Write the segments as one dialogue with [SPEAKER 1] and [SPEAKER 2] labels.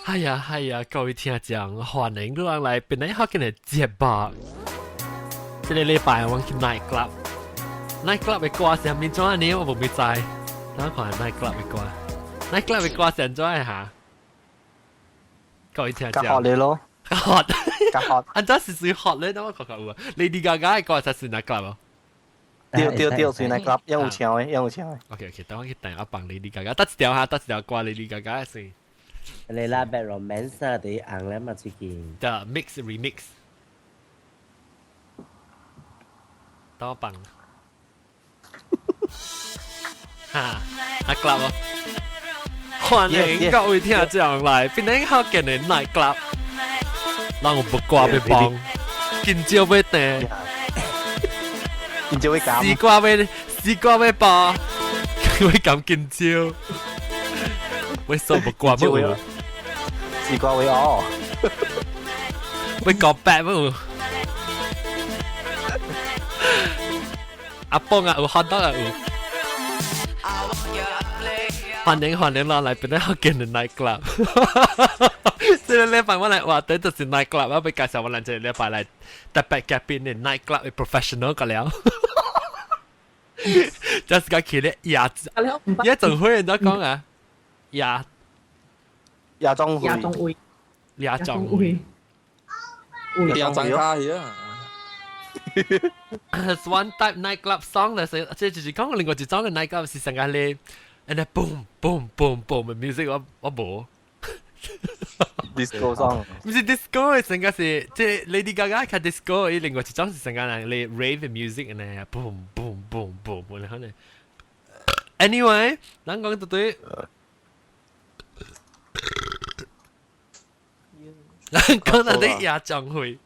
[SPEAKER 1] 係啊係啊，各位聽眾，歡迎你人來檳城福建的節目。這個禮拜我去 night club，night club 的歌是啥物怎呢？我無咪知。等我看 night club 的歌，night club 的歌是按怎的哈？各位聽眾。
[SPEAKER 2] 較 hot 咧咯，
[SPEAKER 1] 較 hot，
[SPEAKER 2] 較 hot。
[SPEAKER 1] 按怎是最 hot 咧？等我看看有啊。Lady Gaga 的歌才是 night club 哦。
[SPEAKER 2] 對對對，是 night club，有唱的，有唱的。
[SPEAKER 1] OK OK，等我去訂我放 Lady Gaga，得一條哈，得一條歌 Lady Gaga 的先。
[SPEAKER 3] 你啦 Bad Romance 啊，對紅咧嘛最近。
[SPEAKER 1] The mix remix。等我放。哈，night club 哦。歡迎各位聽眾來，檳城福建的 night club。咱有木瓜欲放，香蕉欲訂，
[SPEAKER 2] 香蕉欲鹹，
[SPEAKER 1] 絲瓜欲包，欲鹹香蕉，欲送木瓜無？
[SPEAKER 2] 絲瓜欲哦，
[SPEAKER 1] 欲告白無？阿邦啊，有 hot dog 啊有。歡迎歡迎，咱來檳城福建的 night club。這個禮拜我來話題就是 night club，我欲介紹我咱這個禮拜來特別嘉賓的 night club 的 professional 個了。就是講起咧夜夜總會，你講啊？夜
[SPEAKER 2] 夜總會，
[SPEAKER 4] 夜總會，
[SPEAKER 1] 夜總會，
[SPEAKER 5] 夜總卡去啊！
[SPEAKER 1] One type night club song 咧，這就是講另外一種嘅 night club 是成個咧，and then boom boom boom boom 嘅 music 我無。
[SPEAKER 2] disco song，
[SPEAKER 1] 毋是 disco，成個是即 Lady Gaga 較 disco，伊另外一種是成個人咧 rave music 呢，boom boom boom boom，我可能。Anyway，咱講到對，咱講到對夜總會，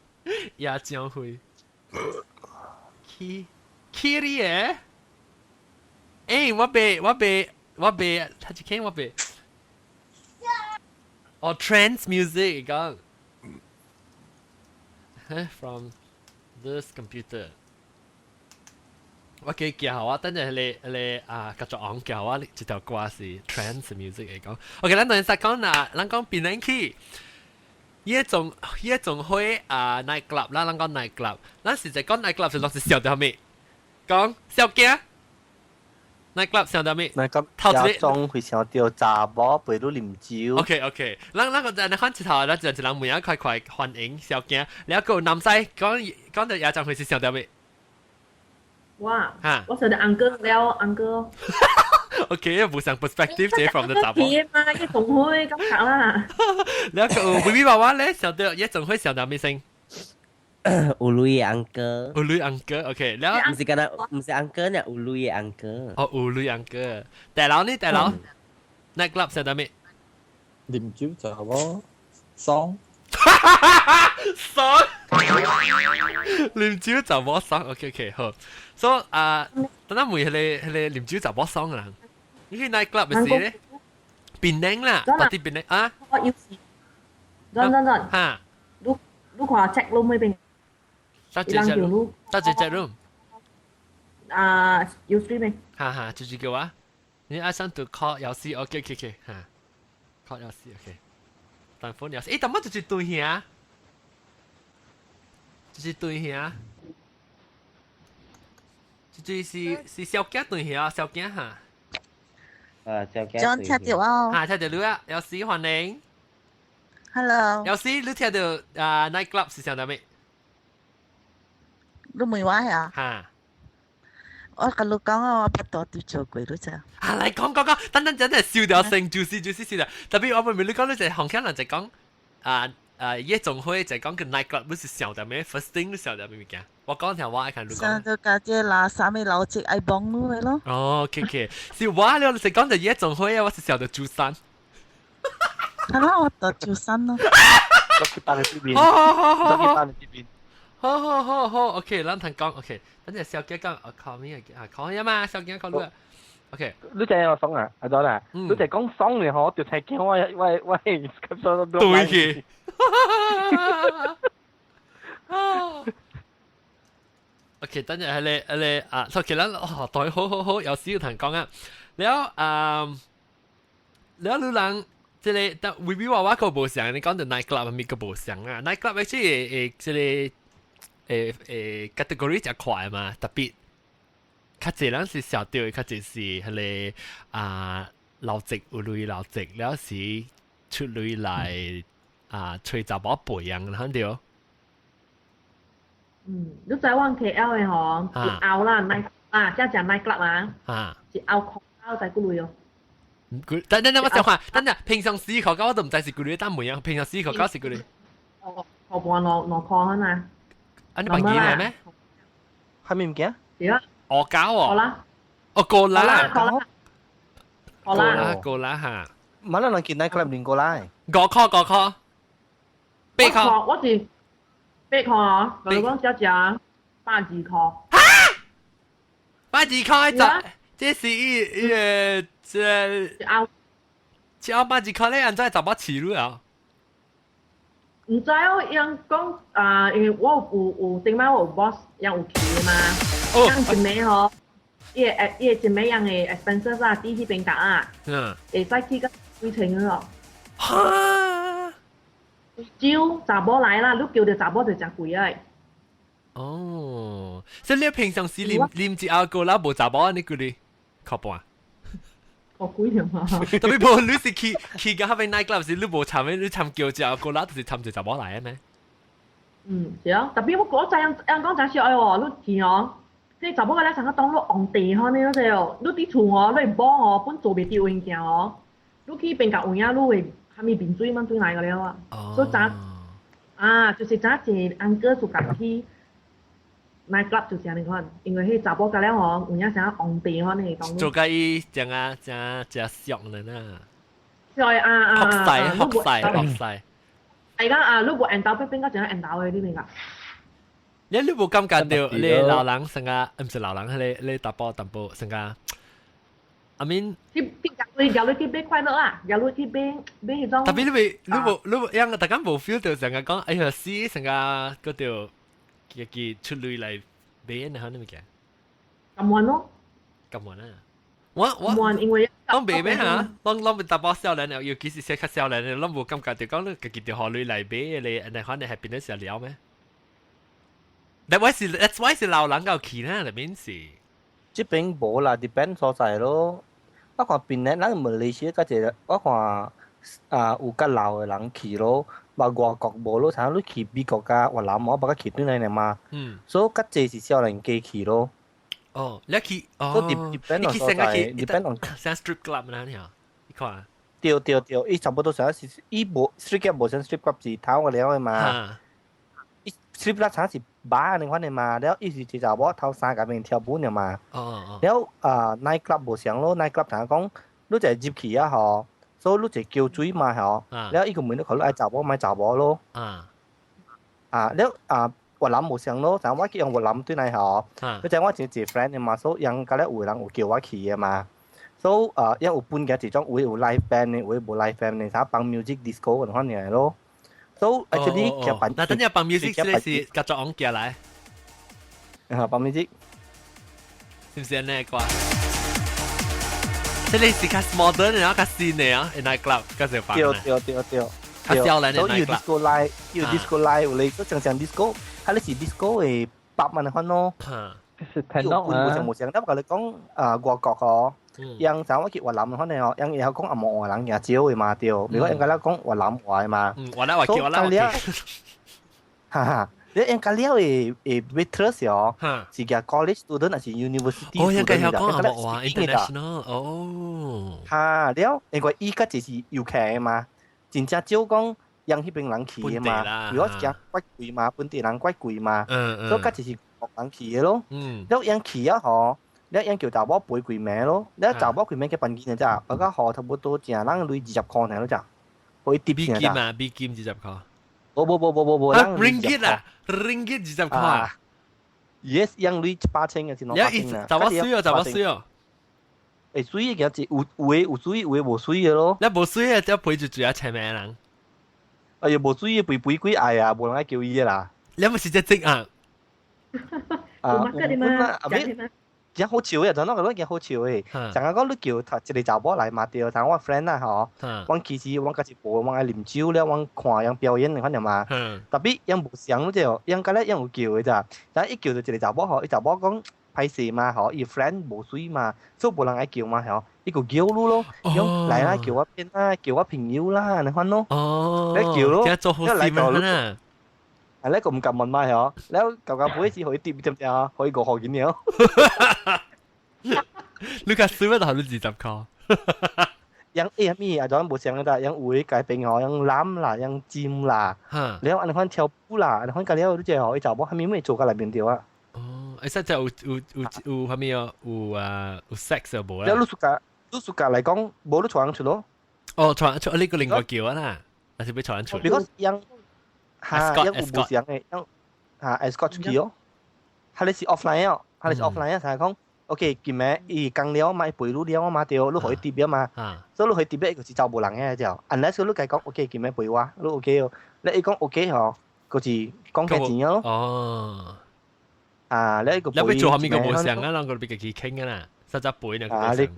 [SPEAKER 1] 夜總會，去去你嘅？欸，我袂我袂我袂，他一聽我袂。哦，trance music 講，from this computer。我記叫我等陣你你啊，繼續講叫我一條歌是 trance music 嚟講。OK，咱等陣講啦，咱講檳城去。夜總會啊，night club 啦，咱講 night club，咱實際講 night club 是攏是想著啥物？講小驚 night club 想著啥物？
[SPEAKER 2] night club 夜總會想著查某陪你啉酒。
[SPEAKER 1] OK OK，咱咱個就看一頭，咱就一人問一快快歡迎小驚，然後個男仔講講到夜總會是想著啥物？
[SPEAKER 4] 哇！
[SPEAKER 1] 哈
[SPEAKER 4] 我想著 uncle 了，uncle。
[SPEAKER 1] OK，無相 perspective 這 from the 查某。
[SPEAKER 4] 嘛，夜總會感覺啦。
[SPEAKER 1] 然後個 B B 娃娃咧，想著夜總會想著啥物先？
[SPEAKER 3] 有鐳的 uncle。
[SPEAKER 1] 有鐳 uncle，OK，然後
[SPEAKER 3] 毋是敢若，毋是 uncle 呢，有鐳的 uncle。
[SPEAKER 1] 哦，有鐳 uncle。大佬呢？大佬，night club 想著啥物？
[SPEAKER 5] 啉酒查某，爽。
[SPEAKER 1] 爽。啉酒查某爽，OK OK 好。所以啊，等下問彼個彼個啉酒查某爽啦。你去 night club 嘅時咧，檳城啦，到底檳城啊？
[SPEAKER 4] 我要試。陣陣陣。
[SPEAKER 1] 哈。
[SPEAKER 4] 你你看 check room 嗰邊。
[SPEAKER 1] 得一隻 room，得一隻 room。
[SPEAKER 4] 啊，有 stream 咩？
[SPEAKER 1] 哈哈，就是叫我，你愛想到 call 有時，OK OK OK，哈，call 有時 OK。但款有時，欸，但乜就是對兄，就是對兄，就是是小囝對兄，小囝哈。
[SPEAKER 3] 啊，小囝。
[SPEAKER 6] 將聽到啊！
[SPEAKER 1] 哈，聽到你啊，有時歡迎。
[SPEAKER 6] Hello。
[SPEAKER 1] 有時你聽到啊 night club 是想著啥物？
[SPEAKER 6] 你問我呀？
[SPEAKER 1] 哈。
[SPEAKER 6] 我共你講啊，我捌大佇做過，你知？
[SPEAKER 1] 啊，來講講講，等等陣陣笑掉聲，就是就是笑掉。特別我明明你講你就紅腔人就講啊啊夜總會就講個 night club，你是想著啥物？First thing 你想著啥物物件？我講聽我愛看你講。
[SPEAKER 6] 想著家這垃圾的老積愛幫你的咯。
[SPEAKER 1] 哦，OK OK，是我了，你是講著夜總會啊，我是想著珠山。
[SPEAKER 6] 係啦，我到珠山咯。
[SPEAKER 2] 我去幫你這邊。
[SPEAKER 1] 好好好好。
[SPEAKER 2] 我去幫你這邊。
[SPEAKER 1] 好好好好，OK，咱通講，OK，等陣小傑講，啊，call 咩啊？call 呀嘛，小傑 call 你啊，OK。
[SPEAKER 2] 你知影我爽啊？阿多啦，你就講爽嘅嗬，就聽見我我我吸收都
[SPEAKER 1] 對去。OK，等陣係你係你啊，OK，咱哦，對，好好好，有時要同講啊，了啊，了你人這個但未必話我個無相，你講到 night club 係咪個無相啊？night club 係這個category 就快嘛，特別較濟人是小調，較濟是彼個啊老職有類老職，了時出類來啊揣查某背樣，肯對。
[SPEAKER 4] 嗯，你知我 KL 的吼，是後啦 night 啊，這只 night club 啊，是後箍後在幾類哦。
[SPEAKER 1] 等等等，我想看，等等，平常時口我都唔知是幾類，但每樣平常時口是幾類。
[SPEAKER 4] 哦，箍半兩箍啊。
[SPEAKER 1] 啊，你辦幾咧咩？
[SPEAKER 2] 係咪物件？
[SPEAKER 4] 對啊。
[SPEAKER 1] 哦，搞哦。
[SPEAKER 4] 好啦。
[SPEAKER 1] 哦，過啦。
[SPEAKER 4] 過啦。過啦。
[SPEAKER 1] 過啦嚇。
[SPEAKER 2] 馬來人見 night club 連過來。
[SPEAKER 1] 5箍5箍。8箍。
[SPEAKER 4] 我是8箍啊，我講只只120箍。
[SPEAKER 1] 哈！120箍一隻，這是伊伊個這。這120箍咧，按怎查某飼你啊？
[SPEAKER 4] 毋知哦，伊人講啊，因為我有頂擺我有 boss，人有去的嘛。哦。人一暝吼，伊個一暝人的 expenses 啊，佇彼邊搭啊。會使去到幾千個哦。
[SPEAKER 1] 哈！
[SPEAKER 4] 少查某來啦，你叫著查某就誠貴啊。
[SPEAKER 1] 哦，所以你平常時啉一下過啦，無查某你叫你箍半。
[SPEAKER 4] 好貴條嘛。
[SPEAKER 1] 特別無你是去到彼邊 night club 時，你無參你參叫一下過啦，就是參一查某來的咩？
[SPEAKER 4] 嗯，是啊，特別我嗰陣人人講真少哦，你去哦，這查某個咧成個當你紅地吼，你嗰隻哦，你佇厝哦，你會摸哦，本做袂到物件哦，你去邊個有影，你會蝦米面水攏轉來個了啊。所以早啊，就是早一 uncle 就共去 night club 就是按呢款，因為彼查某個了吼，有影啥紅地吼，你當。
[SPEAKER 1] 做甲伊正啊正正俗了呢。
[SPEAKER 4] 所以啊啊
[SPEAKER 1] 學勢學勢學勢。
[SPEAKER 4] 係啦啊，你無緣投變變到真緣投的，你明無？
[SPEAKER 1] 你無感覺到你老人成個，毋是老人，彼個你查埔淡薄成個，I mean，
[SPEAKER 4] 去入去買快樂啊，入去買彼種。
[SPEAKER 1] 特別你未，你無你無，樣大家無 feel 到成個講，哎呀死成個嗰條自己出嚟來買呢，嚇你物件。
[SPEAKER 4] 甘願咯。
[SPEAKER 1] 甘願啊！我
[SPEAKER 4] 甘願因為。
[SPEAKER 1] 攏袂咩嚇？攏攏淡薄少年，尤其是說較少年，攏無感覺到講你家己著予鐳來買，你按呢款的 happiness 了咩？That's why 是老人夠去呢，那邊是。
[SPEAKER 2] 這邊無啦，depend 所在咯。我看檳城咱馬來西亞較濟，我看啊有較老的人去咯，嘛外國無咯，像你去美國甲越南，我捌去轉來爾嘛。所以較濟是少年家去咯。
[SPEAKER 1] 哦，你去哦，
[SPEAKER 2] 所以 depend on 所在，depend on
[SPEAKER 1] 像 strip club 那樣，你看。
[SPEAKER 2] 對對對，伊差不多像是伊無 strip club 無像 strip club 是頭個了的嘛。伊 strip club 像是 bar 按呢款的嘛，了伊是一查某頭三個面跳舞爾嘛。了啊 night club 無相咯，night club 像講你就入去啊吼，所以你就叫水嘛吼，了伊個問你看你愛查某莫查某咯。啊，了啊越南無相咯，像我去用越南對來吼，你知我一個 friend 的嘛，所以人甲了有人有叫我去的嘛。所以啊，也有分嘅一種，有有 live band 的，有無 live band 的，啥放 music disco 嗰款爾咯。所以 actually 其實
[SPEAKER 1] 那等下放 music 這是甲作昂寄來。
[SPEAKER 2] 啊，放 music，
[SPEAKER 1] 是毋是按呢歌？這個是較 modern 的，較新的啊，night club 較少放。
[SPEAKER 2] 對對對對。
[SPEAKER 1] 較少年的
[SPEAKER 2] night club。有 disco light，有 disco light，有咧，正常 disco，佢咧是 disco 的八萬款咯。
[SPEAKER 5] 是聽到
[SPEAKER 2] 啊。無相無相，但我共你講啊，外國哦。樣像我去越南可能哦，樣會曉講紅毛話人也少的嘛對，如果應該咧講越南話的嘛。
[SPEAKER 1] 嗯，越南話叫越南話。
[SPEAKER 2] 哈哈，你應該了的 waitress 哦，是個 college student 還是 university
[SPEAKER 1] 哦，應該曉講紅毛話 international 哦。
[SPEAKER 2] 哈，了，因為伊較濟是遊客的嘛，真正少講讓彼邊人去的嘛，如果是講怪貴嘛，本地人怪貴嘛，所以較濟是國人去的咯。了，樣去啊吼。你樣叫查某賠幾暝咯，你查某幾暝去辦錢咋？我講好差不多正人鐳20箍爾咯咋，可以貼
[SPEAKER 1] 錢啊？美金啊，美金20箍。
[SPEAKER 2] 無無無無無無，
[SPEAKER 1] 啊，ringgit 啊，ringgit 20箍啊。
[SPEAKER 2] Yes，樣鐳100千還是200千啊？
[SPEAKER 1] 查某媠哦，查某媠哦。
[SPEAKER 2] 會媠的，其實有有的有媠，有的無媠的咯。
[SPEAKER 1] 你無媠的，只賠就最愛請名人。
[SPEAKER 2] 哎呀，無媠的賠賠幾愛啊，無人愛叫伊的啦。
[SPEAKER 1] 你咪是只精啊？
[SPEAKER 2] 啊，
[SPEAKER 4] 有乜嘅嘛？
[SPEAKER 2] 真好笑嘅，就那個攏真好笑嘅。上個講你叫一個查某來嘛對，但我 friend 啊吼，我其實我家己無，我愛啉酒了，我看人表演反正嘛。特別人無想嗰隻，人家咧人有叫嘅咋，但一叫就一個查某吼，伊查某講歹勢嘛吼，伊 friend 無水嘛，所以無人愛叫嘛吼，伊就叫你咯，講來啦，叫我變啦，叫我朋友啦，你看咯。
[SPEAKER 1] 哦，
[SPEAKER 2] 你叫咯，
[SPEAKER 1] 這做好事嘛啦。
[SPEAKER 2] 係咧，個唔敢問嘛嗬，แล้ว舊舊每次可以跌點點啊，可以過學見了。
[SPEAKER 1] 你個水乜頭都20塊。
[SPEAKER 2] 樣欸咩啊？種無想嘅，樣有改變嗬，樣攬啦，樣尖啦，แล้วอัน款跳舞啦，อัน款個了你這嗬，伊查某蝦米咩做個內面對啊？
[SPEAKER 1] 哦，欸，實在有有有有蝦米哦？有啊，有 sex 有無
[SPEAKER 2] 啦？了你暑假，你暑假來講，無你帶人出咯。
[SPEAKER 1] 哦，帶人出，你個另外叫啊啦，還是欲帶人出？
[SPEAKER 2] 你講樣。哈，樣有無相嘅，樣哈 escort 出去哦。他你是 offline 哦，他你是 offline 啊，就係講，OK，今日伊講了嘛，伊陪你了嘛，對，你可以疊嘛，所以你可以疊就是走無人嘅就，unless 你計講 OK，今日陪我，你 OK 哦，你伊講 OK 嗬，就是講價錢咯。
[SPEAKER 1] 哦。
[SPEAKER 2] 啊，你個
[SPEAKER 1] 你欲做後面個無相啊，啷個欲家己傾啊啦，實在陪呢個。
[SPEAKER 2] 啊，你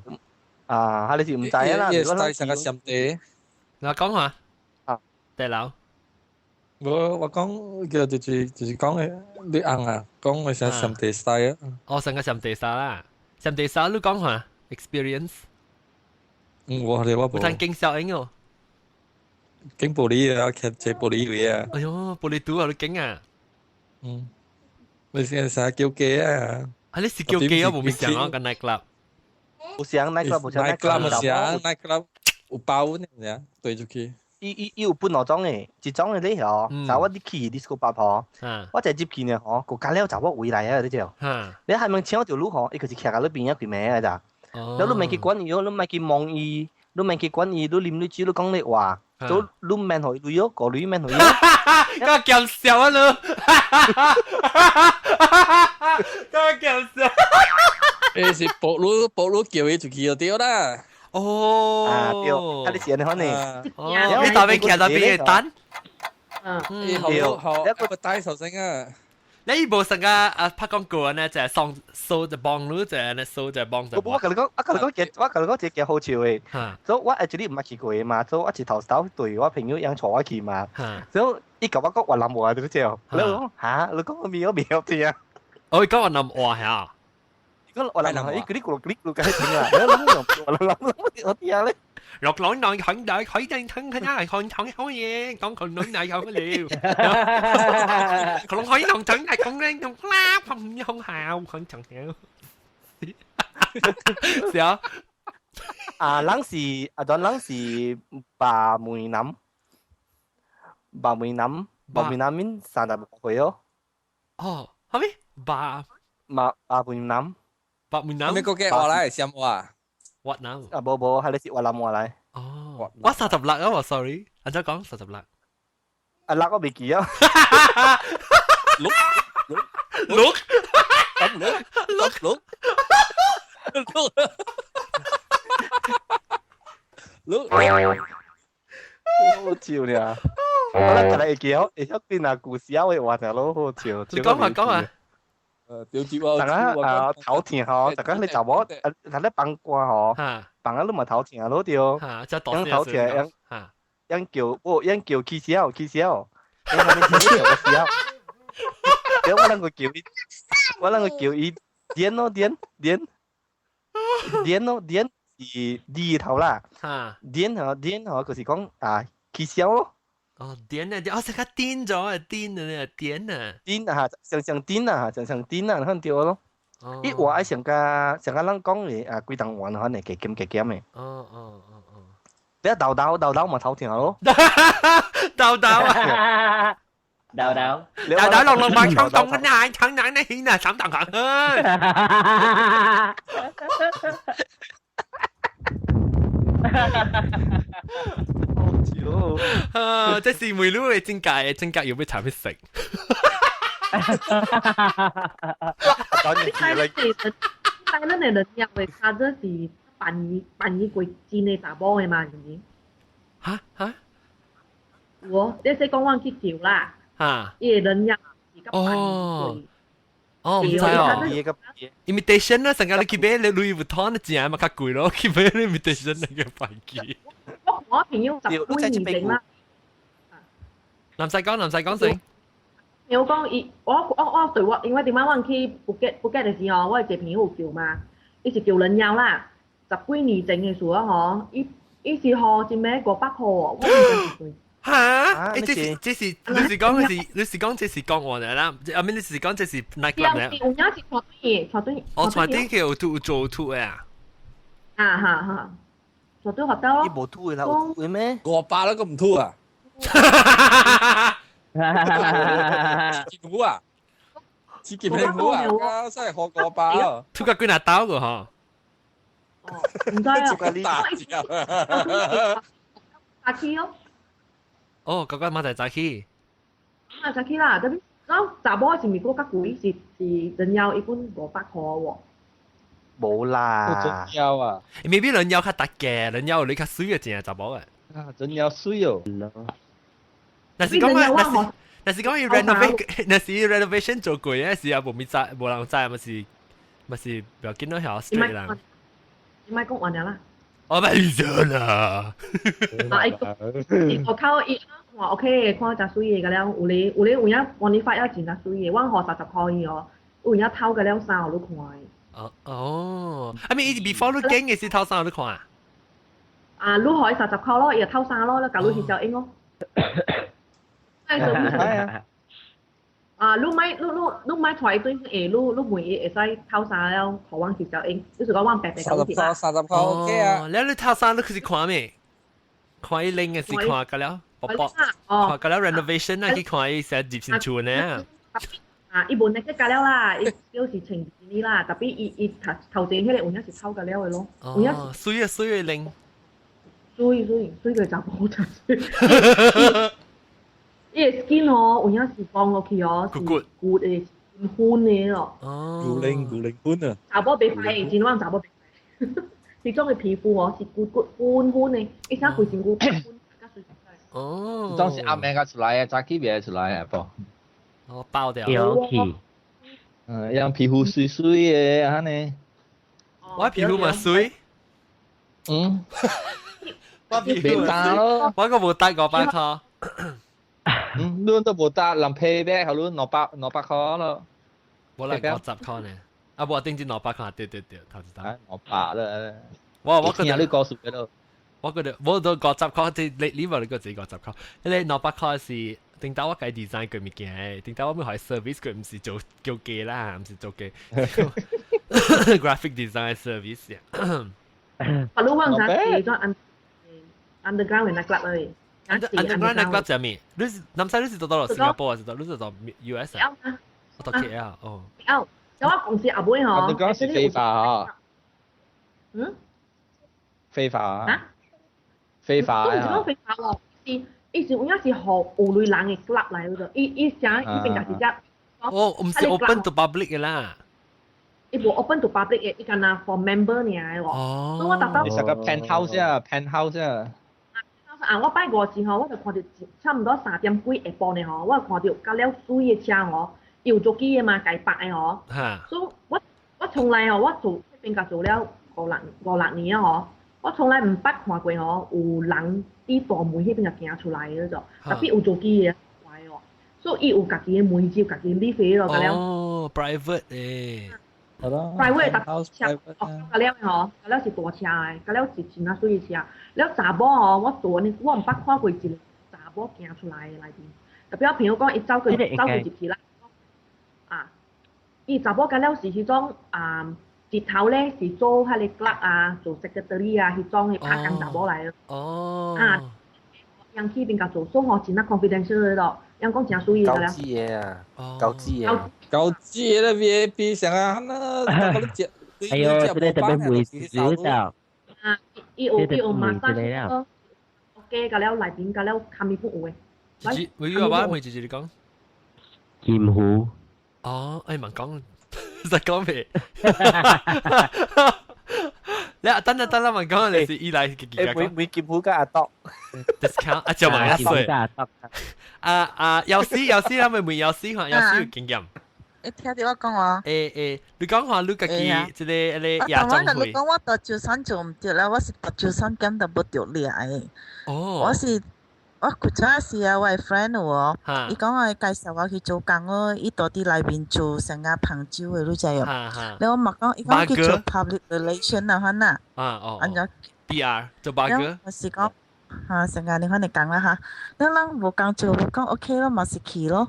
[SPEAKER 2] 啊，你是毋知啊啦，
[SPEAKER 5] 如果上個上地，
[SPEAKER 1] 嗱講下，
[SPEAKER 2] 啊，
[SPEAKER 1] 大佬。
[SPEAKER 5] 我講叫就是講嘅你紅啊，講嘅啥上地 style 啊。
[SPEAKER 1] 哦，上個上地 style 啦，上地 style 你講下 experience。
[SPEAKER 5] 嗯，我哋我
[SPEAKER 1] 冇。有睇經效應哦。
[SPEAKER 5] 經玻璃啊，劇這玻璃位啊。
[SPEAKER 1] 哎喲，玻璃肚啊，你經啊。
[SPEAKER 5] 嗯，你先啥叫雞啊？
[SPEAKER 1] 啊，你是叫雞啊？冇咪想啊，個 night club。
[SPEAKER 2] 冇想 night club，冇想
[SPEAKER 5] night club，冇想 night club 有包呢，對出去。
[SPEAKER 2] 伊伊伊有分兩種嘅，一種嘅咧吼，就我你去 disco 吧吼，我就入去呢吼，個加了查某圍來啊，你知道？你還沒請到你吼，伊就是徛喺你邊仔幾暝嘅咋。了你免去管伊，你免去望伊，你免去管伊，你啉你酒，你講你話，做你免予伊鐳咯，個鐳免予伊。
[SPEAKER 1] 個搞笑啊你！個搞笑。
[SPEAKER 5] 誒是博魯博魯叫伊出去就對啦。
[SPEAKER 1] 哦，
[SPEAKER 2] 啊對，啊你是按呢款呢？
[SPEAKER 1] 哦，你特別徛在邊個等？
[SPEAKER 4] 嗯，
[SPEAKER 5] 對，好，一個帶手先啊。
[SPEAKER 1] 你無成個啊拍廣告呢，就係送掃就幫你，就係呢掃就幫就。
[SPEAKER 2] 我跟你講，我跟你講，我跟你講，這個好笑的。所以我 actually 毋捌去過嘛，所以我一頭頭對我朋友樣帶我去嘛。所以伊共我講越南話，你知無？你講嚇，你講咩我袂曉聽。
[SPEAKER 1] 哦，伊講越南話嚇。
[SPEAKER 2] 講越南話，伊嗰啲咕嚕咕嚕咕聽啊，你諗諗諗諗我聽咧。
[SPEAKER 1] 落來內肯大佢定聽佢係看睇好嘢，講佢女奶有了。佢可以同整係講咧，同啦，唔好效，很長條。是啊，
[SPEAKER 2] 啊，人是啊，當人是白梅南，白梅南，白梅南面36歲哦。
[SPEAKER 1] 哦，係咪？白
[SPEAKER 2] 馬白梅南，
[SPEAKER 1] 白梅南。
[SPEAKER 5] 你個嘅話來，什話？
[SPEAKER 1] 越南
[SPEAKER 2] 啊，無無，係你是越南話來。
[SPEAKER 1] 哦，我36啊，我 sorry，按怎講36？
[SPEAKER 2] 啊，六我未記啊。
[SPEAKER 5] 六六
[SPEAKER 1] 六，
[SPEAKER 5] 咁六六六六六，
[SPEAKER 2] 好笑呢！我咧就嚟記，會曉變啊故事啊，會話就老好笑。
[SPEAKER 1] 你講下講下。
[SPEAKER 5] 誒，對住
[SPEAKER 2] 大家啊頭疼吼，大家你查某啊，佢咧放歌吼，放啊你嘛頭疼咯對。樣頭疼，樣樣叫，哦，樣叫起痟起痟，樣佢哋起痟個痟。我啷個叫伊，我啷個叫伊點咯點點點咯點是字頭啦，點吼點吼就是講啊起痟咯。
[SPEAKER 1] 哦，點啊！哦，成個癲咗啊，癲啊，癲啊！
[SPEAKER 2] 癲啊，上上癲啊，上上癲啊，你看對咯。伊話愛上個上個人講的啊，規檔玩可能加減加減的。
[SPEAKER 1] 哦哦哦哦。
[SPEAKER 2] 你豆豆豆豆嘛頭疼咯。
[SPEAKER 1] 豆豆啊！
[SPEAKER 3] 豆豆。
[SPEAKER 1] 豆豆落落埋窗洞啊！窗冷呢，啊，慘淡行。啊！這是梅魯的真假的，真假有要查去食。
[SPEAKER 4] 你睇咱的人妖的卡這是扮伊扮伊過真的查某的嘛，是毋是？
[SPEAKER 1] 哈哈，
[SPEAKER 4] 有哦，你說講我去叫啦，
[SPEAKER 1] 哈，
[SPEAKER 4] 伊的人妖是甲扮伊過。
[SPEAKER 1] 哦，毋知哦。imitation 啦，成個你去買你 Louis Vuitton 正嘛較貴咯，去買 imitation 那個牌子。
[SPEAKER 4] 我朋友十幾年前啦。
[SPEAKER 1] 唔使講，唔使講先。
[SPEAKER 4] 我講伊，我對我，因為點解我去布吉的時候，我一個朋友有叫嘛，伊是叫人妖啦，十幾年前的時候吼，伊是予一尾500箍，我唔知是幾。
[SPEAKER 1] 哈？欸，這是你是講是你是講這是講話的啦？啊，咪你是講這是 night club 咧？
[SPEAKER 4] 有影是帶隊，帶隊。
[SPEAKER 1] 哦，帶隊去有吐做吐的啊？
[SPEAKER 4] 啊哈哈，帶隊學到咯。
[SPEAKER 2] 伊無吐的啦，有吐的咩？500
[SPEAKER 5] 都唔吐啊？自己啊？自己屁股啊？真係學500啊！
[SPEAKER 1] 吐個幾若刀個嗬？
[SPEAKER 4] 唔知啊。早起哦。
[SPEAKER 1] 哦，嗰個嘛就早起。
[SPEAKER 4] 啊，早起啦，特別講查某是毋是閣較貴？是人妖一般500箍喎。
[SPEAKER 2] 無啦。
[SPEAKER 5] 人妖啊
[SPEAKER 1] ？maybe 人妖較特嘅，人妖你較水嘅正查某嘅。
[SPEAKER 5] 啊，人妖水哦。
[SPEAKER 1] 若是講啊，若是講伊 renovate，若是 renovation 做過嘅時候，無咪知，無人知，嘛是不要緊咯，曉 straight 啦。
[SPEAKER 4] 你莫講完了啦。
[SPEAKER 1] 我咪咗啦。
[SPEAKER 4] 啊！伊我靠伊看 OK，看誠媠的個了，有咧有咧有影幫你發也真正媠的，我予30箍伊哦，有影偷個了衫予你看的。
[SPEAKER 1] 哦哦，啊咪伊 before 你揀的是偷衫予你看啊？
[SPEAKER 4] 啊，你予伊30箍咯，伊就偷衫咯，你共你翕照影咯。啊，你莫你莫揣伊轉去，你問伊會使偷衫了，予阮翕照影，就是講阮白白
[SPEAKER 5] 講30箍30箍 OK 啊。
[SPEAKER 1] 了你偷衫你去是看咩？看伊拎的是看個了，薄薄，看個了 renovation 啊，去看伊寫入新厝呢。
[SPEAKER 4] 啊，伊無那個加了啦，伊就是穿呢啦，特別伊頭頭前彼個有影是偷個了的咯。
[SPEAKER 1] 哦，媠啊媠的拎。
[SPEAKER 4] 媠媠媠個查某真媠。伊個 skin 哦，有影是放落去哦，是骨的，粉的咯。
[SPEAKER 1] 哦。
[SPEAKER 5] 古靈古靈粉啊！
[SPEAKER 4] 查某袂歹，真阮查某袂歹。彼種的皮膚哦，是骨骨粉粉的，伊啥規身軀粉較媠。
[SPEAKER 1] 哦。
[SPEAKER 7] 當時暗暝才出來啊，早起袂出來啊，啵。
[SPEAKER 1] 哦，爆掉。
[SPEAKER 3] 有氣。
[SPEAKER 7] 嗯，讓皮膚媠媠的按呢。
[SPEAKER 1] 我皮膚嘛媠。
[SPEAKER 7] 嗯。
[SPEAKER 1] 我皮膚
[SPEAKER 7] 袂咯。
[SPEAKER 1] 我個無帶500箍。
[SPEAKER 7] 嗯，你都無搭，人批咩？予你200箍咯。
[SPEAKER 1] 無啦，50箍呢。啊，無頂陣200箍，對對對，頭一單。
[SPEAKER 7] 200啦。
[SPEAKER 1] 我覺
[SPEAKER 7] 得你告訴佢咯。
[SPEAKER 1] 我覺得我都50箍，即你無你個自己50箍。彼个200箍是頂頭我家 design 過物件的，頂頭我欲予 service 過，毋是做叫價啦，毋是做價。graphic design service。
[SPEAKER 4] 啊，你講啥是做 underground 的 club 而已。
[SPEAKER 1] underground nightclub 係咩？你是南西你是到新加坡還是到你是到 US 啊？我到 KL 哦。
[SPEAKER 4] KL，就我公司後尾吼。
[SPEAKER 7] underground 是非法啊。
[SPEAKER 4] 嗯？
[SPEAKER 7] 非法
[SPEAKER 4] 啊？
[SPEAKER 7] 非法
[SPEAKER 4] 啊！都毋是講非法喎，是伊是有影是予有類人的 club 來嗰度，伊啥伊邊家是只。
[SPEAKER 1] 哦，毋是 open to public 的啦。
[SPEAKER 4] 伊無 open to public 的，伊干焦 for member 爾的喎。
[SPEAKER 1] 哦。
[SPEAKER 4] 所以我逐擺。
[SPEAKER 7] 你是個 penthouse 啊，penthouse 啊。
[SPEAKER 4] 啊！我拜五時吼，我就看著差毋多3點幾下晡呢吼，我就看著較了媠的車吼，伊有足機的嘛，共縛的吼。所以我從來吼，我做邊甲做了五六年啊吼，我從來毋捌看過吼有人佇大門彼邊共行出來的嗰種，特別有足機的來哦。所以伊有家己的門，有家己的 lift 咯，佮了。
[SPEAKER 1] 哦，private 的。
[SPEAKER 4] private 逐車，哦，佮了吼，佮了是大車的，佮了是真啊媠的車。了查某吼，我做呢，我毋捌看過一個查某行出來的內面。特別我朋友講，伊走過入去啦。啊，伊查某佮了是彼種啊，日頭咧是做彼个 clerk 啊，做 secretary 啊，彼種的拍工查某來的。
[SPEAKER 1] 哦。
[SPEAKER 4] 啊，人去邊共做，所以吼真啊 confidential 的咯，人講真媠的
[SPEAKER 2] 高級的啊，高級的。
[SPEAKER 5] 高級的 VIP 上啊，那那個你
[SPEAKER 3] 哎呦，這個特別會知道。
[SPEAKER 4] 啊，伊有馬上 OK，佮了內邊佮了堪伊本有的。
[SPEAKER 1] 姐，會有話會姐姐你講。
[SPEAKER 3] 劍湖。
[SPEAKER 1] 哦，哎，問講，實講未？你等等等啦，問講你是依來幾幾
[SPEAKER 2] 個？每每劍湖佮阿多
[SPEAKER 1] discount 啊，就買一歲。啊啊，藥師藥師，他們問藥師看藥師有經驗。
[SPEAKER 6] 你聽到我講話？
[SPEAKER 1] 欸，你講話你家己這个這個夜總會。
[SPEAKER 6] 我講我到舟山做毋著啦，我是到舟山兼都無著掠的。
[SPEAKER 1] 哦。
[SPEAKER 6] 我是我古早時啊，我的 friend 有哦，伊講我介紹我去做工哦，伊到佇內面做成個捧酒的，你知哦？了我嘛講，伊講去做 public relation 啊，款啊。
[SPEAKER 1] 啊哦。
[SPEAKER 6] 按怎
[SPEAKER 1] ？PR 做八哥。
[SPEAKER 6] 我是講。嚇，成個你款嚟講啦嚇，咱人無工做無講 OK 咯，嘛是去咯。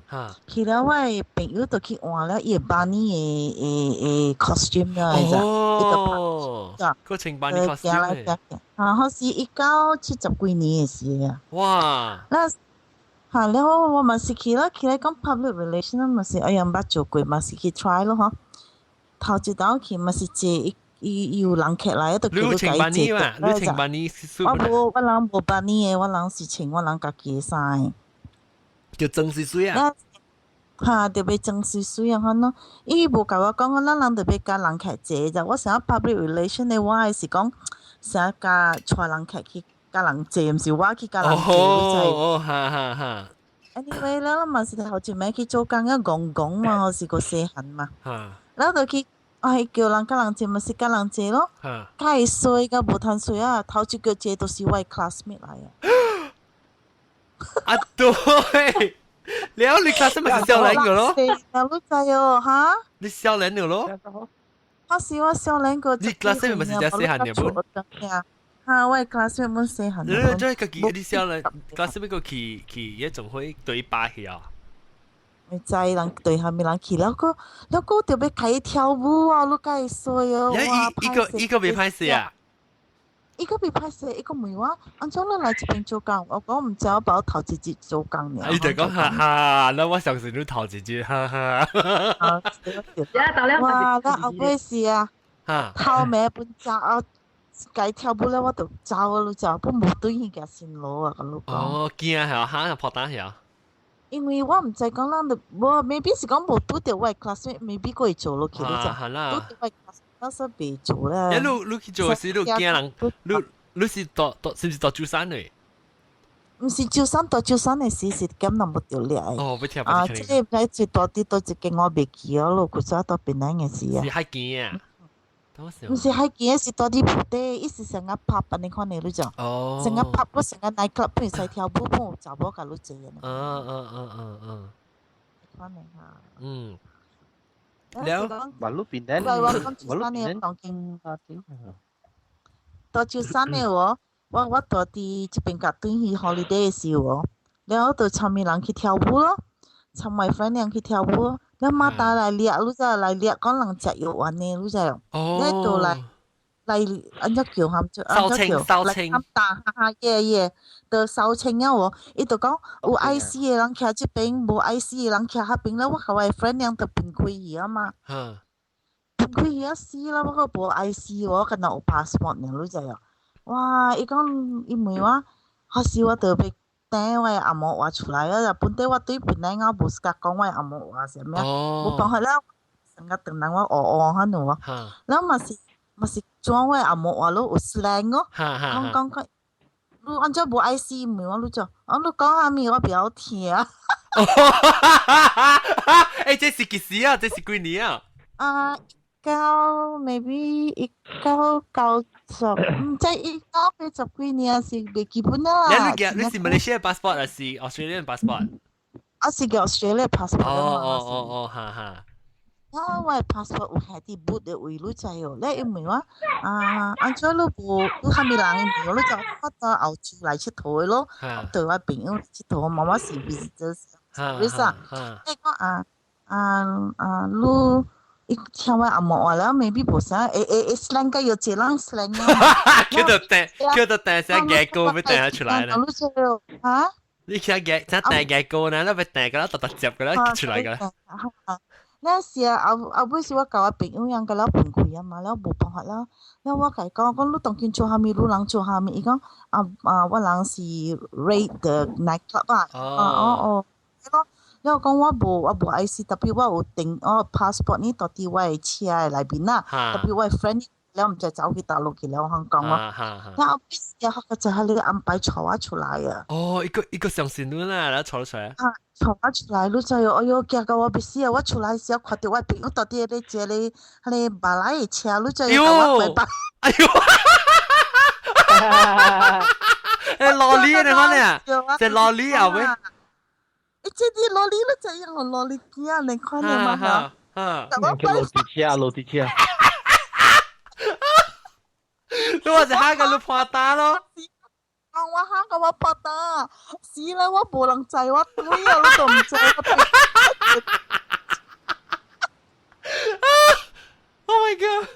[SPEAKER 6] 去了我的朋友就去換了伊個 bunny 的 costume 了，
[SPEAKER 1] 哦，個穿 bunny costume。
[SPEAKER 6] 啊，好是1970幾年的事啊。
[SPEAKER 1] 哇！
[SPEAKER 6] 那嚇了我嘛是去了，去來講 public relation 嘛是哎呀毋捌做過，嘛是去 try 咯嗬。頭一道去嘛是坐伊。伊有人客來，就叫你共伊坐。
[SPEAKER 1] 你穿 bunny？
[SPEAKER 6] 我無，我人無 bunny 的，我人是穿我人家己的衫。
[SPEAKER 1] 就裝水水啊！
[SPEAKER 6] 嚇，就欲裝水水啊！款咯，伊無共我講，咱人就欲共人客坐咋。我想 public relation 的，我的是講想共帶人客去共人坐，毋是我去共人坐。
[SPEAKER 1] 哦，哈哈哈。
[SPEAKER 6] Anyway，咱嘛是頭一暝去做工啊，戇戇嘛，是個細漢嘛。咱就去。哎，叫人共人坐嘛是共人坐咯，較會衰甲無通衰啊！頭一個坐都是我的 classmate 來啊。
[SPEAKER 1] 啊對，了你 classmate 是少年個咯？
[SPEAKER 6] 啊，你知哦，哈？
[SPEAKER 1] 你少年個咯？
[SPEAKER 6] 我是我少年個。
[SPEAKER 1] 你 classmate 咪是只細漢嘅本？
[SPEAKER 6] 哈，我的 classmate 本細漢。
[SPEAKER 1] 你這個記你少年 classmate 個去去夜總會對吧去啊？
[SPEAKER 6] 知人對下面人去了個，了個就欲共伊跳舞啊！你敢會衰哦！
[SPEAKER 1] 哇，伊個伊個袂歹勢啊！
[SPEAKER 6] 伊個袂歹勢，伊個問我，按怎你來這邊做工？我講毋知，我捌頭一日做工爾。
[SPEAKER 1] 伊就講哈哈，那我相信你頭一日，哈哈。
[SPEAKER 6] 哇！那後尾是啊，頭尾本走啊，共跳舞了，我就走啊，你知，本無對伊個辛勞啊，佮你講。
[SPEAKER 1] 哦，驚係哈，破膽係。
[SPEAKER 6] 因為我毋知講咱就無，maybe 是講無拄著我的 classmate，maybe 閣會做落去，你知？拄著我的 classmate，我說袂做啦。
[SPEAKER 1] 欸，你去做時，你驚人，你你是蹛蹛是毋是蹛舟山的？
[SPEAKER 6] 毋是舟山，蹛舟山的時是兼人無著掠的。
[SPEAKER 1] 哦，欲聽
[SPEAKER 6] 啊，這個毋知最大佇佗一間我袂記哦，咯，古早蹛檳榔的時啊。
[SPEAKER 1] 是海墘啊？
[SPEAKER 6] 毋是海墘，是蹛佇鋪底，伊是成個 pub 按呢款的，你知？
[SPEAKER 1] 哦。
[SPEAKER 6] 成個 pub，我成個 night club，本會使跳舞，本有查某共你坐的。款的哈。
[SPEAKER 1] 了。
[SPEAKER 2] 馬路邊咧，
[SPEAKER 6] 我講舟山的當今。蹛舟山的哦，我蹛佇這邊共轉去 holiday 的時候哦，了就參物人去跳舞咯，參 my friend 人去跳舞，了馬達來掠，你知來掠講人食藥丸的，你知哦？了就來來按怎叫喊就按怎叫來探打哈哈耶耶，就掃清了哦。伊就講有 IC 的人徛這邊，無 IC 的人徛彼邊了。我共我的 friend 人就分開去啊嘛。分開去啊死啦！我閣無 IC，我敢若有 passport 爾，你知哦？哇！伊講伊問我，彼時我就欲等我的紅毛話出來啊！本底我對檳榔仔無 suka 講我的紅毛話啥物，無辦法了，成個唐人我學學彼樣哦。了嘛是嘛是轉我的紅毛話咯，有 slang 哦，講講講，你按怎無 IC 問我你做，啊你講啥物我袂曉聽。
[SPEAKER 1] 欸，這是幾時啊？這是幾年啊？
[SPEAKER 6] 啊，九 maybe 1990，毋知1980幾年是袂記本啦。
[SPEAKER 1] 你你是 Malaysia passport 還是 Australian passport？
[SPEAKER 6] 我是個 Australia passport。
[SPEAKER 1] 哦哦哦哦，哈哈。
[SPEAKER 6] 啊，我的 passport 有下佇 boot 的位，你知哦？你伊問我啊，按怎你無你啥物人？伊問我，你就我到澳洲來𨑨迌的咯，對我朋友𨑨迌，嘛我是 visitor visa。你講啊啊啊，你伊聽我紅毛話了，maybe 無啥，會會會 slang 個有一人 slang
[SPEAKER 1] 啊。叫做掟，叫做掟聲牙膏欲掟出來咧。
[SPEAKER 6] 你知哦？啊？
[SPEAKER 1] 你聽牙，聽掟牙膏呢，你欲掟個啦，特特接個啦，出來個啦。
[SPEAKER 6] 那時啊，後後尾是我共我朋友樣個了分開啊嘛，了無辦法啦。了我共伊講，講你當今做啥物，你人做啥物？伊講啊啊，我人是 raid the night club 啊。哦哦哦。了我講我無我無 IC，特別我有訂我 passport 呢，蹛佇我的車的內面啦。特別我的 friend 了毋知走去大陸去了香港咯。然後尾時學個就係你安排坐我出來啊！
[SPEAKER 1] 哦，一個相信你啦，然後坐出來。
[SPEAKER 6] 啊，坐我出來，你知哦？哎喲，驚到我欲死啊！我出來時看到我朋友到底咧坐咧，彼個馬來的車，你知哦？我拜拜。
[SPEAKER 1] 哎喲！誒，羅莉你講呢？這羅莉啊喂！
[SPEAKER 6] 欸，這啲羅莉你知影我羅莉囝，你看你嘛嚇？
[SPEAKER 1] 啊！
[SPEAKER 7] 叫落地車，落地車。
[SPEAKER 1] 你話是下個你破單咯？
[SPEAKER 6] 啊！我嚇個我破單，死啦！我無人載我對啊，你都毋知。
[SPEAKER 1] Oh my god！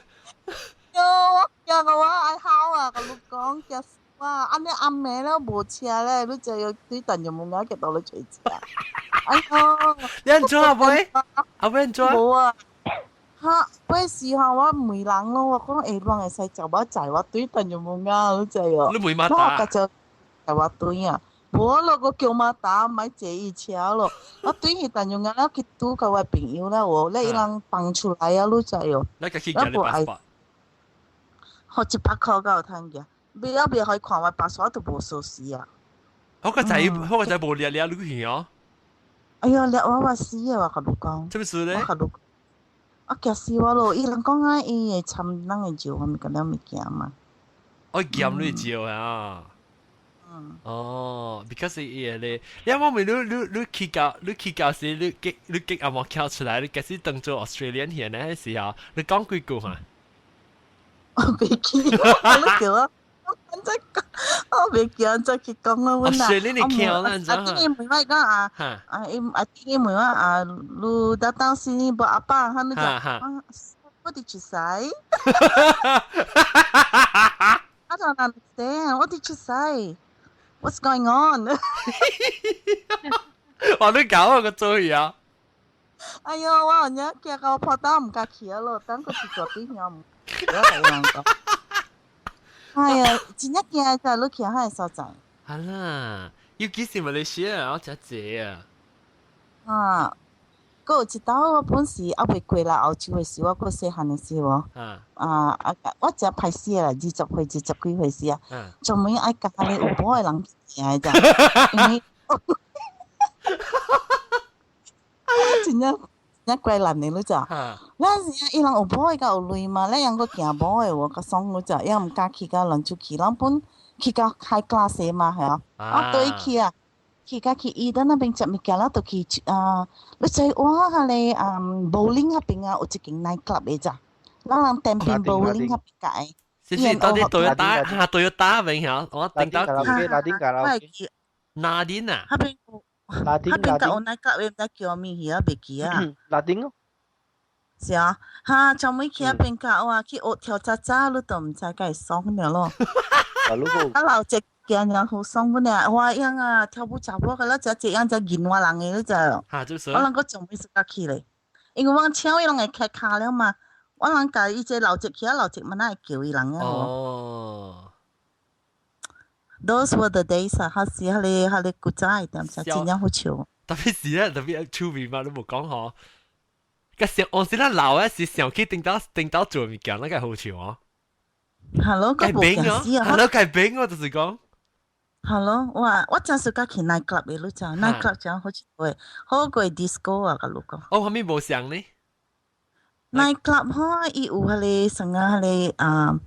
[SPEAKER 6] 喲，我驚個我愛哭啊！共你講，驚死我！按呢暗暝了無車咧，你就要對等就無愛去倒咧揣車。哎喲！
[SPEAKER 1] 你按怎啊妹？阿妹按怎？
[SPEAKER 6] 無啊！哈，嗰時候我問人咯，我講欸，人會使載我載我對等就無愛，你知哦？
[SPEAKER 1] 你問馬達？
[SPEAKER 6] 我就載我對啊！無咯，我叫馬達莫坐伊車咯。我對去但用了去拄佮我朋友啦，有咧伊人放出來啊，你知哦？
[SPEAKER 1] 你家己寄你 passport？
[SPEAKER 6] 予100箍才有通寄，尾仔袂予伊看我 passport 都無鎖匙啊！
[SPEAKER 1] 我個仔無掠掠你去哦。
[SPEAKER 6] 哎喲，掠我我死啊！我共你講。
[SPEAKER 1] 啥物事咧？
[SPEAKER 6] 我共你，我驚死我咯！伊人講啊，伊會摻咱的尿，啥物個了物件嘛。
[SPEAKER 1] 我驗你尿啊！哦，because 伊個咧，你我問你你去到時，你激阿毛跳出來，你開始當做 Australian 去呢時候，你講幾句哈？
[SPEAKER 6] 我袂記，我叫我。我再講，我袂記再去講啦。阮啊，
[SPEAKER 1] Australian 你聽啦，
[SPEAKER 6] 啊，啲問我講啊，啊，伊啊啲問我啊，你datang sini buat apa？他們講，what did you say？I don't understand. What did you say? What's going on？
[SPEAKER 1] 哇！你搞我個嘴啊！
[SPEAKER 6] 哎喲，我有影驚到我破膽毋敢去啊咯，等佢去做對象，我同人講。哎呀，真正驚在你去彼个所在。
[SPEAKER 1] 啊啦，尤其是馬來西亞，我真濟啊。
[SPEAKER 6] 啊，閣有一擺我本是猶未過來澳洲的時，我閣細漢的時無。啊啊！我真歹勢啦，20歲、20幾歲時啊，專門愛共彼个有某的人行的咋，因為真正真怪難的你知？咱時啊，伊人有某的佮有鐳嘛，咱人閣驚某的無較爽你知？伊毋敢去甲人出去，咱本去到 high class 嘛，係啊，我對去啊，去到去伊等那邊食物件了，就去啊，你知我彼个啊 bowling 彼邊啊，有一間 night club 的咋？咱人踮邊 bowling 彼邊個。
[SPEAKER 1] 是是，到底 Toyota 哈 Toyota 邊嚇，我頂到。
[SPEAKER 2] 拉丁卡拉 OK。
[SPEAKER 1] 哪邊啊？
[SPEAKER 6] 彼邊。
[SPEAKER 2] 拉丁
[SPEAKER 6] 彼邊個有 night club 的，毋知叫啥物去啊，袂記啊。
[SPEAKER 2] 拉丁哦。
[SPEAKER 6] 是啊，哈，專門去彼邊個哇，去學跳扎扎，你都毋知敢會爽了咯。啊，老隻驚人好爽本啊！哇，樣啊，跳舞查某個，了只這樣只銀我人的，你知？
[SPEAKER 1] 哈，就是。
[SPEAKER 6] 我人閣仲未識得去咧，因為我請伊攏會開卡了嘛，我人共伊這老隻去啊，老隻嘛哪會叫伊人啊？
[SPEAKER 1] 哦。
[SPEAKER 6] Those were the days 啊，還是彼個古早一點，真正好笑。
[SPEAKER 1] 特別是咧，特別出名嘛，你無講嗬。個上，我時咱老嘅是上去頂到頂到做物件，那個好笑哦。
[SPEAKER 6] 係咯，個無驚死啊！
[SPEAKER 1] 係咯，改變我就是講。
[SPEAKER 6] 係咯，我真是佮去 night club 的，你知？night club 真好笑的，好過 disco 啊，佮你講。
[SPEAKER 1] 哦，啥物無相呢
[SPEAKER 6] ？night club 吼，伊有彼個啥個彼個啊，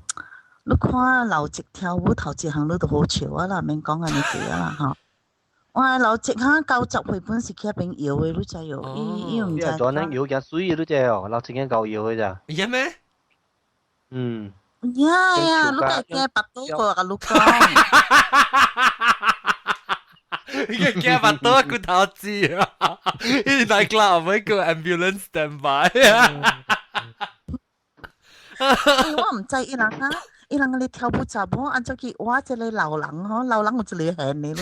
[SPEAKER 6] 你看老一跳舞頭一項你都好笑啊啦，免講按呢濟啊啦吼。哇，老一哈90歲本是去彼邊搖的，你知哦？伊伊毋知。
[SPEAKER 2] 專能搖驚水，你知哦？老一間夠搖的咋？
[SPEAKER 1] 會咩？
[SPEAKER 2] 嗯。
[SPEAKER 6] 呀呀，你該驚腹肚個，共你講。
[SPEAKER 1] 你個驚腹肚骨頭子啊！伊 night club 咪個 ambulance stand by 啊！
[SPEAKER 6] 我毋知伊人啊，伊人咧跳舞查某，按怎去挖一個老人吼，老人有一個現的。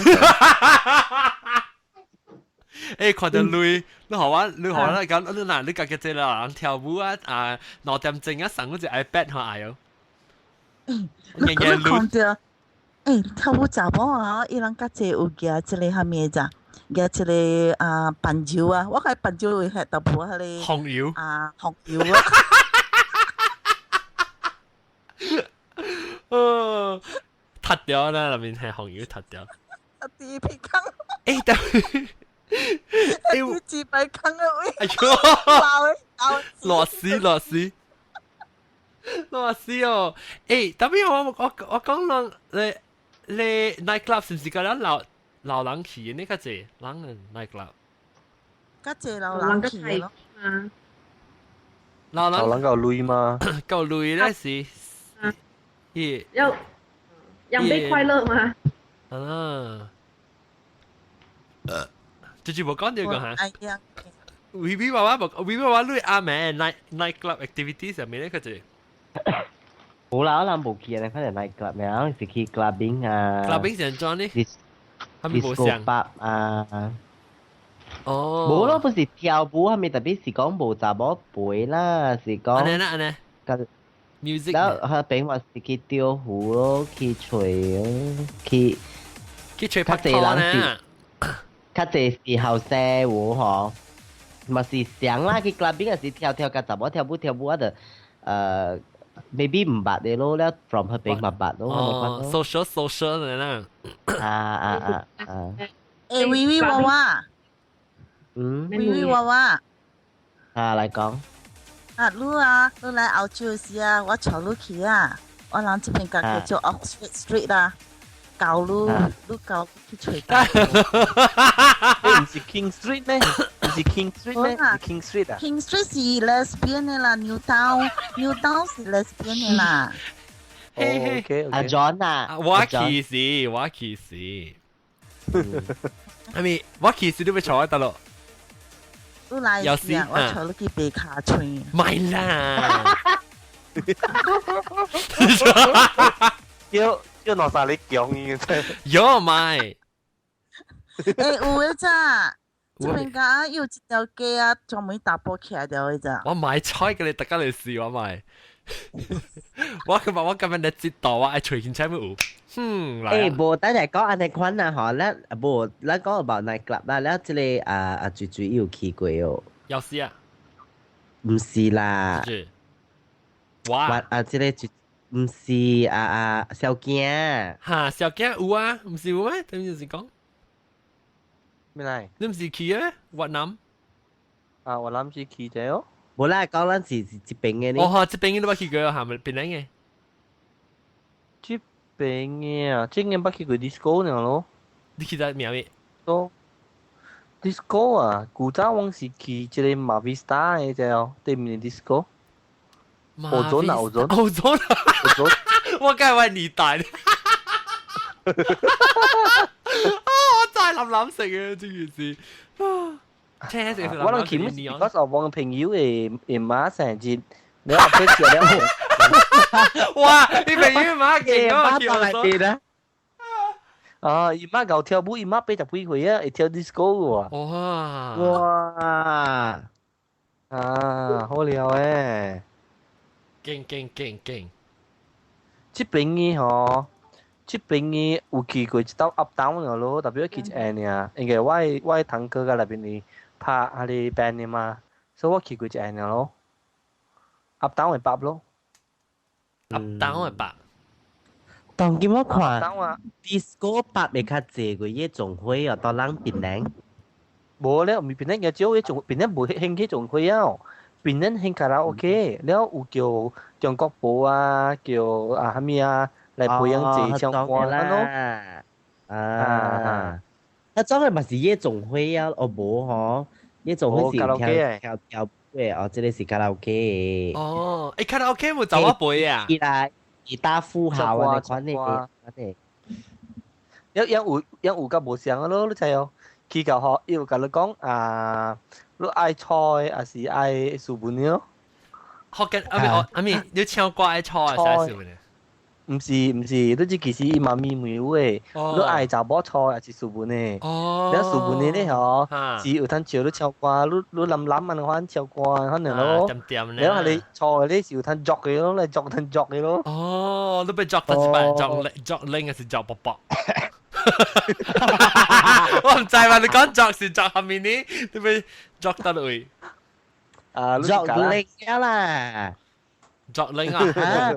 [SPEAKER 1] 欸，看到鐳，你予我，你予我講，你若你家己這個人跳舞啊啊，2點鐘啊，送我一個 iPad 予愛哦。
[SPEAKER 6] 你看著，欸，跳舞查某啊，伊人較濟有舉一個啥物咋？舉一個啊伴奏啊，我看伴奏會遐淡薄彼個
[SPEAKER 1] 紅油
[SPEAKER 6] 啊紅油啊。
[SPEAKER 1] 喲，塌掉啦，內面係紅油塌掉。
[SPEAKER 6] 地皮坑。
[SPEAKER 1] 欸，但
[SPEAKER 6] 欸，自閉坑啊喂！
[SPEAKER 1] 哎喲，落死落死落死哦！欸，特別我講人你你 night club 是唔是覺得老老人去的？呢較濟人的 night club。
[SPEAKER 6] 較濟老人去咯。
[SPEAKER 1] 老人
[SPEAKER 2] 老人夠鐳嗎？
[SPEAKER 1] 夠鐳咧是，伊
[SPEAKER 4] 要養被快樂嗎？
[SPEAKER 1] 啊，就是無講到個嚇。
[SPEAKER 6] 哎呀，
[SPEAKER 1] 微微娃娃無，微微娃娃你阿妹 night club activity 上面咧較濟。
[SPEAKER 3] 冇啦，我諗無去啊，可能 night club 咩啊，是去 clubbing 啊。
[SPEAKER 1] clubbing 是按怎呢？係咪無
[SPEAKER 3] disco
[SPEAKER 1] 像？
[SPEAKER 3] pub 啊。
[SPEAKER 1] 哦。
[SPEAKER 3] 無咯，不是跳舞，係咪特別是講無查某陪啦，是講。
[SPEAKER 1] 按呢啦按呢。
[SPEAKER 3] 個
[SPEAKER 1] music。
[SPEAKER 3] 然後佢邊話是去釣魚咯，去揣咯，去。
[SPEAKER 1] 去揣拍拖呢？
[SPEAKER 3] 較濟是後生有嗬，嘛是想啦，去 clubbing 也是跳跳甲查某跳舞跳舞啊，就maybe 毋捌的咯，了 from 彼邊嘛捌咯。
[SPEAKER 1] 哦，social social 的啦。
[SPEAKER 3] 啊啊啊啊！
[SPEAKER 6] 欸，微微娃娃。
[SPEAKER 3] 嗯。
[SPEAKER 6] 微微娃娃。
[SPEAKER 3] 啊，來講。
[SPEAKER 6] 啊，你啊，你來澳洲時啊，我帶你去啊，我人這邊個叫做 Oxford Street 啦。教你，你教去揣。
[SPEAKER 2] 欸，毋是 King Street 咩？毋是 King Street 咩？是 King Street 啊
[SPEAKER 6] ？King Street 是 lesbian 的啦，New Town，New Town 是 lesbian 的啦。
[SPEAKER 2] OK，
[SPEAKER 3] 阿 John 啊，
[SPEAKER 1] 我去時，我去時。係咪我去時都要坐喺度咯？
[SPEAKER 6] 你來時啊，我帶你去白卡村。
[SPEAKER 1] 唔係啦。
[SPEAKER 2] 叫叫攞晒你強嘅啫。
[SPEAKER 1] 有咪？
[SPEAKER 6] 欸，有的咋？這邊家有一條街啊，專門查埔徛著的咋。
[SPEAKER 1] 我買菜給你，大家嚟試我買。我今日我今日你知道我愛隨見車冇？嗯，
[SPEAKER 3] 欸，無等下講按呢款啊，嗬，咱無咱講 about night club 啦，了這個啊啊，最最有去過哦。
[SPEAKER 1] 有事啊？
[SPEAKER 3] 毋是啦。
[SPEAKER 1] 是。哇！
[SPEAKER 3] 啊，這個最毋是啊啊，小囝。
[SPEAKER 1] 哈，小囝有啊，毋是有咩？等於是講。
[SPEAKER 2] 咩嚟？
[SPEAKER 1] 你毋是去嘅越南？
[SPEAKER 2] 啊，越南是去者哦。
[SPEAKER 3] 無啦，講咱是是這邊嘅呢。
[SPEAKER 1] 哦，這邊嘅你捌去過係咪？邊個嘅？
[SPEAKER 2] 這邊嘅啊，這邊捌去過 disco 呢咯。
[SPEAKER 1] 你去在名咩？
[SPEAKER 2] 都 disco 啊，古早我是去這個馬維斯塔嘅只哦，對面的 disco。歐洲啊，歐洲。
[SPEAKER 1] 歐洲啊，
[SPEAKER 2] 歐洲。
[SPEAKER 1] 我梗係話年代。啊！我真係諗諗食啊，這件事。
[SPEAKER 2] 我攏去，because of 我朋友的的媽生日，你話佢食了。
[SPEAKER 1] 哇！你朋友媽勁啊，
[SPEAKER 3] 去歐洲啦。
[SPEAKER 2] 啊！伊媽𠢕跳舞，伊媽80幾歲啊，會跳 disco 喎。
[SPEAKER 1] 哇！
[SPEAKER 3] 哇！
[SPEAKER 2] 啊，好料誒！
[SPEAKER 1] 勁勁勁勁！
[SPEAKER 2] 這邊嘅吼，這邊嘅有去過一道 up down 了咯，特別去一下爾，因為我的堂哥佮內邊呢拍彼个 band 的嘛，所以我去過一下爾咯。up down 的 pub 咯。
[SPEAKER 1] up down 的 pub。
[SPEAKER 3] 當今我看 disco pub 會較濟過夜總會哦，到人檳城。
[SPEAKER 2] 無咧，毋是檳城嘅少，迄種檳城無興彼種會啊。檳城興卡拉 OK，了有叫中國寶啊，叫啊啥物啊來培養這唱歌
[SPEAKER 3] 咯。啊，啊，種嘅嘛是夜總會啊，哦無吼，夜總會是跳跳跳舞的哦，這個是卡拉 OK。
[SPEAKER 1] 哦，欸，卡拉 OK 無查某陪啊？
[SPEAKER 3] 伊來伊大富豪啊，款的款的。
[SPEAKER 2] 有有有有甲無相咯，你知哦？去到吼，伊有共你講啊，你愛菜還是愛素本咯？
[SPEAKER 1] 學緊阿咪阿咪，你唱歌愛菜還是愛素本？
[SPEAKER 2] 毋是毋是，你這其實伊媽咪問有的，你愛查某菜還是素本的？
[SPEAKER 1] 哦，
[SPEAKER 2] 你素本的咧吼，是有通照你唱歌，你你冧冧按款唱歌，可能咯。
[SPEAKER 1] 點點
[SPEAKER 2] 咧。了係你菜咧是有通作的咯，來作通作的咯。
[SPEAKER 1] 哦，你欲作得一擺，作作拎還是作卜卜？我毋知嘛，你講作是作蝦米呢？你欲作佗位？
[SPEAKER 2] 啊，
[SPEAKER 3] 作拎啦。
[SPEAKER 1] 作令啊，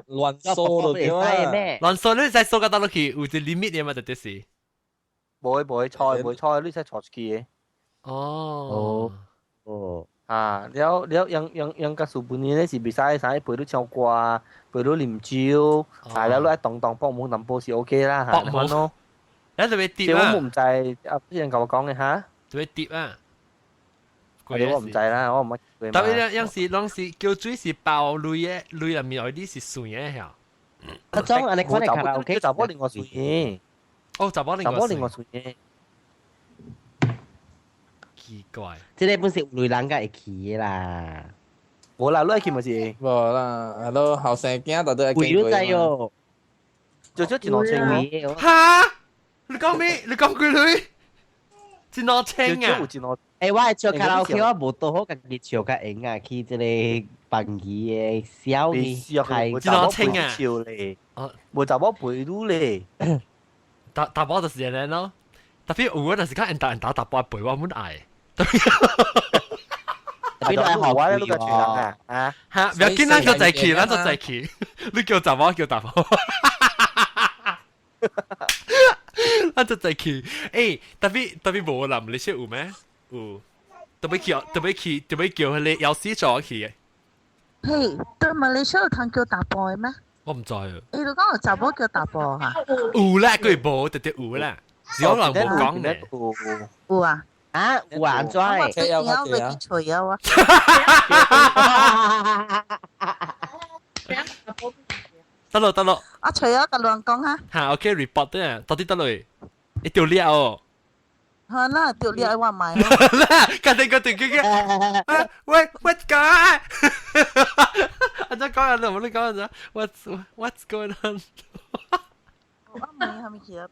[SPEAKER 5] 亂數就對啦。
[SPEAKER 1] 亂數你使數個到落去，有一 limit 嘅嘛，就就是。
[SPEAKER 2] 無會無會錯，無會錯，你使錯出去嘅。
[SPEAKER 1] 哦。
[SPEAKER 3] 哦。
[SPEAKER 2] 啊，了了，用用用個數本咧是袂使使陪你唱歌，陪你啉酒，啊了你愛當當幫忙淡薄是 OK 啦嚇，
[SPEAKER 1] 幫忙
[SPEAKER 2] 咯。
[SPEAKER 1] 你特別跌啊！
[SPEAKER 2] 我唔知，啊，之前同我講嘅嚇。
[SPEAKER 1] 特別跌啊！
[SPEAKER 2] 我唔知啦，我唔乜。
[SPEAKER 1] 特別咧，有時攏是叫水是爆淚嘅，淚入面有啲是水嘅嚇。
[SPEAKER 3] 啊，種啊，你看你卡拉 OK，
[SPEAKER 2] 查某另外水嘅。
[SPEAKER 1] 哦，查某另
[SPEAKER 2] 查某另外水嘅。
[SPEAKER 1] 奇怪，
[SPEAKER 3] 這個本是有人才會去的啦。
[SPEAKER 2] 無啦，你去咪是？
[SPEAKER 5] 無啦，係咯，後生囝就都會
[SPEAKER 3] 貴都知哦。
[SPEAKER 2] 最少一兩千
[SPEAKER 3] 哦。
[SPEAKER 1] 哈？你講咩？你講幾鐳？一兩千啊？
[SPEAKER 3] 欸，我唱卡拉 OK，我無拄好家己唱較閒啊，去這個飯魚的小去開
[SPEAKER 1] 一兩千啊？
[SPEAKER 2] 哦，無查某陪你咧。
[SPEAKER 1] 打打波就是這樣咯。特別有我若是較人打人打打波陪我滿愛。
[SPEAKER 3] 特別愛學
[SPEAKER 2] 我咧，你個廚人啊，啊，
[SPEAKER 1] 嚇！唔要緊，咱就再去，咱就再去。你叫查某叫查某，咱就再去。欸，特別特別無啦，你識有咩？有，特別去，特別去，特別叫佢哋有死咗去。
[SPEAKER 6] 嘿，對馬來西亞有通叫大波的咩？
[SPEAKER 1] 我唔知啊。
[SPEAKER 6] 欸，你講有查某叫大波嚇？
[SPEAKER 1] 有啦，佢無，特別有啦，只有人無講咧。
[SPEAKER 6] 有啊。
[SPEAKER 3] 啊，有安怎
[SPEAKER 6] 的？我最近要去揣啊！
[SPEAKER 1] 得咯得咯。
[SPEAKER 6] 啊，揣啊，甲亂講啊。
[SPEAKER 1] 嚇，OK report 的，到底得落？一條料哦。
[SPEAKER 6] 好啦，條料我買。
[SPEAKER 1] 啦，家己個條叫叫，喂喂講，阿仔講下你，我你講下，what's going on？
[SPEAKER 6] 我問係咪去啊？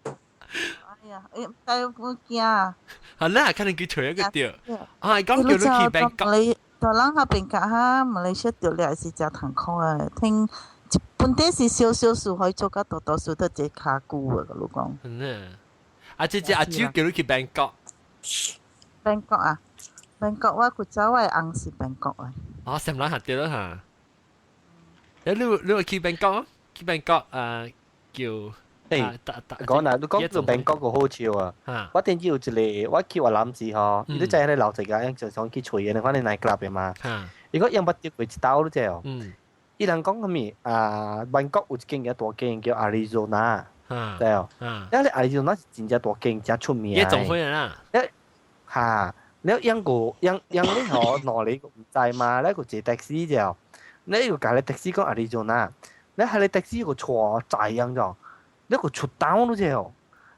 [SPEAKER 6] 哎呀，欸，但我驚。
[SPEAKER 1] 好啦，看你佢揣一個條，啊，講叫你去變國。
[SPEAKER 6] 你大人下邊講哈，馬來西亞條料是真痛苦啊！聽本地是少少數可以做到大多數都一卡久啊，你講。
[SPEAKER 1] 嗯，啊，這這阿舅叫你去變國。
[SPEAKER 6] 變國啊，變國我古早我的翁是變國啊。
[SPEAKER 1] 哦，什人下對啦嚇？你你有去變國？去變國啊，叫。
[SPEAKER 2] 欸，講啦，你講到曼谷個好笑啊！我頂次有一個，我去越南時吼，伊都知迄個老一個，就想去揣的，反正 night club 的嘛。伊講用捌釣過一兜你知哦。伊人講啥物啊？曼谷有一間較大間叫 Arizona，知哦？了個 Arizona 是真正大間，真出名。
[SPEAKER 1] 夜總會啦。
[SPEAKER 2] 了嚇，了養個養養咧吼，兩個毋知嘛，了個坐 taxi 就，你又共咧 taxi 講 Arizona，了彼個 taxi 個帶載樣就。你個出兜你知哦，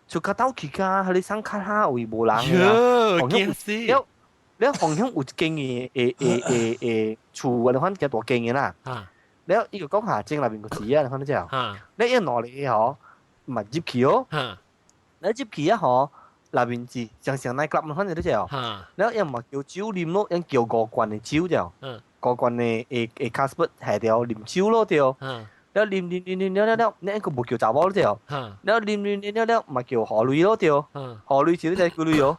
[SPEAKER 2] 出較兜去較，彼個送較下位無人啊。
[SPEAKER 1] 驚死！
[SPEAKER 2] 了了方向有一間的的的的的厝，啊，你看較大間的啦。了伊就講下正內面個字啊，你看你知哦。了伊兩個吼，嘛入去哦。了入去啊吼，內面是像像 night club，你看你知哦。了伊嘛叫酒啉咯，伊叫五罐的酒了。五罐的的的 passport 下掉啉酒咯對。了啉啉啉啉了了了，你個無叫查某了對，了啉啉啉了了，嘛叫何類咯對，何類是你知幾鐳哦？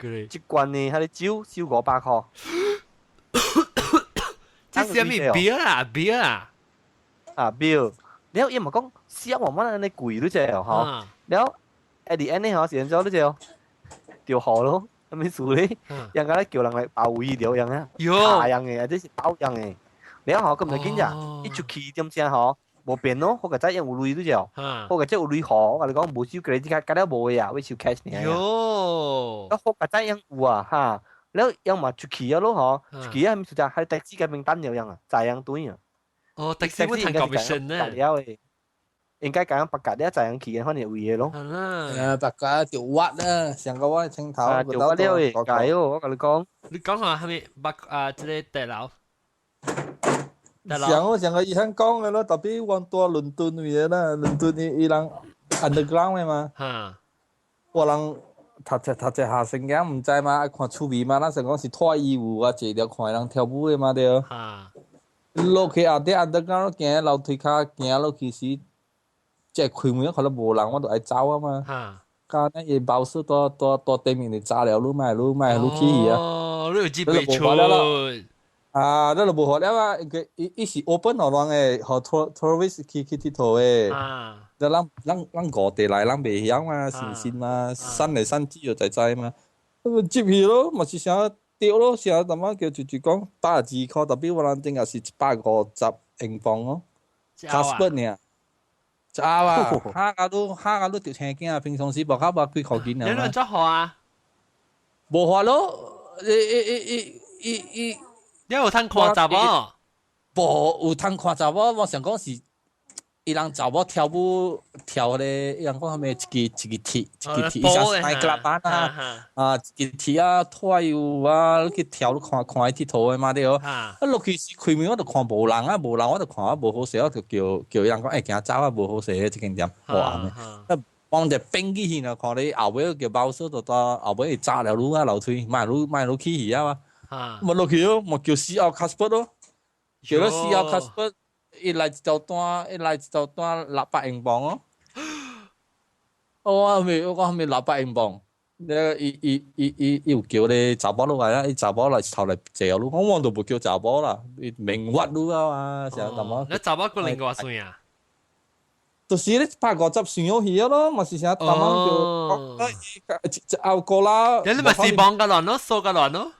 [SPEAKER 2] 一罐的彼個酒收500箍。
[SPEAKER 1] 這是啥物 beer 啊 beer 啊？
[SPEAKER 2] 啊 beer，了伊嘛講痟我乜按呢貴你知哦吼，了 at the end 呢吼是按怎你知哦？就好咯，啥物事咧？人家咧叫人來包圍著樣啊，打樣的，這是包樣的。了吼，佫毋知緊咋，伊出去點聲吼，無變咯，我個知有鐳你知哦，我個知有鐳吼，我共你講無收 credit card，敢了無的啊，欲收 cash 爾。
[SPEAKER 1] 喲，
[SPEAKER 2] 我個知樣有啊，哈，了樣嘛出去啊咯吼，出去啊，毋是就喺的士嗰邊等了樣啊，載樣對啊。
[SPEAKER 1] 哦，的士會談 commission 呢？
[SPEAKER 2] 了的，應該講白鴿了載樣去，反正有位的咯。
[SPEAKER 5] 啊，白鴿就挖啦，上個我青頭。
[SPEAKER 2] 啊，就挖了的，解哦，我共你講。
[SPEAKER 1] 你講下係咪白啊？這個大樓。
[SPEAKER 5] 上我上個醫生講的咯，特別我住倫敦位啦，倫敦伊伊人 underground 的嘛。我人讀冊讀冊下生囝毋知嘛，愛看趣味嘛，咱想講是脫衣舞啊，坐著看人跳舞的嘛對。落去後底 underground 行樓梯跤行落去時，這開門看到無人，我就愛走啊嘛。甲那伊包說蹛蹛蹛對面就炸了，愈賣愈賣愈起去啊。
[SPEAKER 1] 哦，你有接袂出。
[SPEAKER 5] 啊，咱就無學了啊！佢伊伊是 open 予人的，予 tourist 去𨑨迌的。
[SPEAKER 1] 啊。
[SPEAKER 5] 咱外地來，咱袂曉嘛，新鮮嘛，散來散去就知知嘛。咁接去咯，嘛是啥對咯，啥淡仔叫就講82箍，特別我人頂也是150英鎊咯。passport 爾。知啊，哈甲你著青囝，平常時無較無幾箍銀
[SPEAKER 1] 啊。你亂作好啊？
[SPEAKER 5] 無法咯，伊伊伊伊伊伊。
[SPEAKER 1] 你有通看查某？
[SPEAKER 5] 無有通看查某，我想講是，伊人查某跳舞跳咧，伊人講啥物一支一支鐵，一支鐵，伊像 night club 啊，啊，一支鐵啊，拖油啊，你去跳你看看伊𨑨迌的嘛對。啊，落去時開門我就看無人啊，無人我就看啊無好勢，我就叫叫伊人講，欸，行走啊，無好勢，這間店黑暗的。啊，幫者變起去呢，看你後尾叫包說就到後尾會炸了愈啊樓梯，莫愈莫愈起去啊嘛。嘛落去咯，嘛叫死後 passport 咯，叫咗死後 passport，伊來一條單，伊來一條單600英鎊咯。我咪我講咪600英鎊，你伊伊伊伊伊有叫咧查某落來啊，伊查某來頭來坐你，我都無叫查某啦，伊明屈你啊嘛，成淡薄。
[SPEAKER 1] 你查某個另外算啊？
[SPEAKER 5] 就是咧150算咗去咯，嘛是啥淡薄叫，一後過啦。
[SPEAKER 1] 你咪是幫個亂咯，數個亂咯。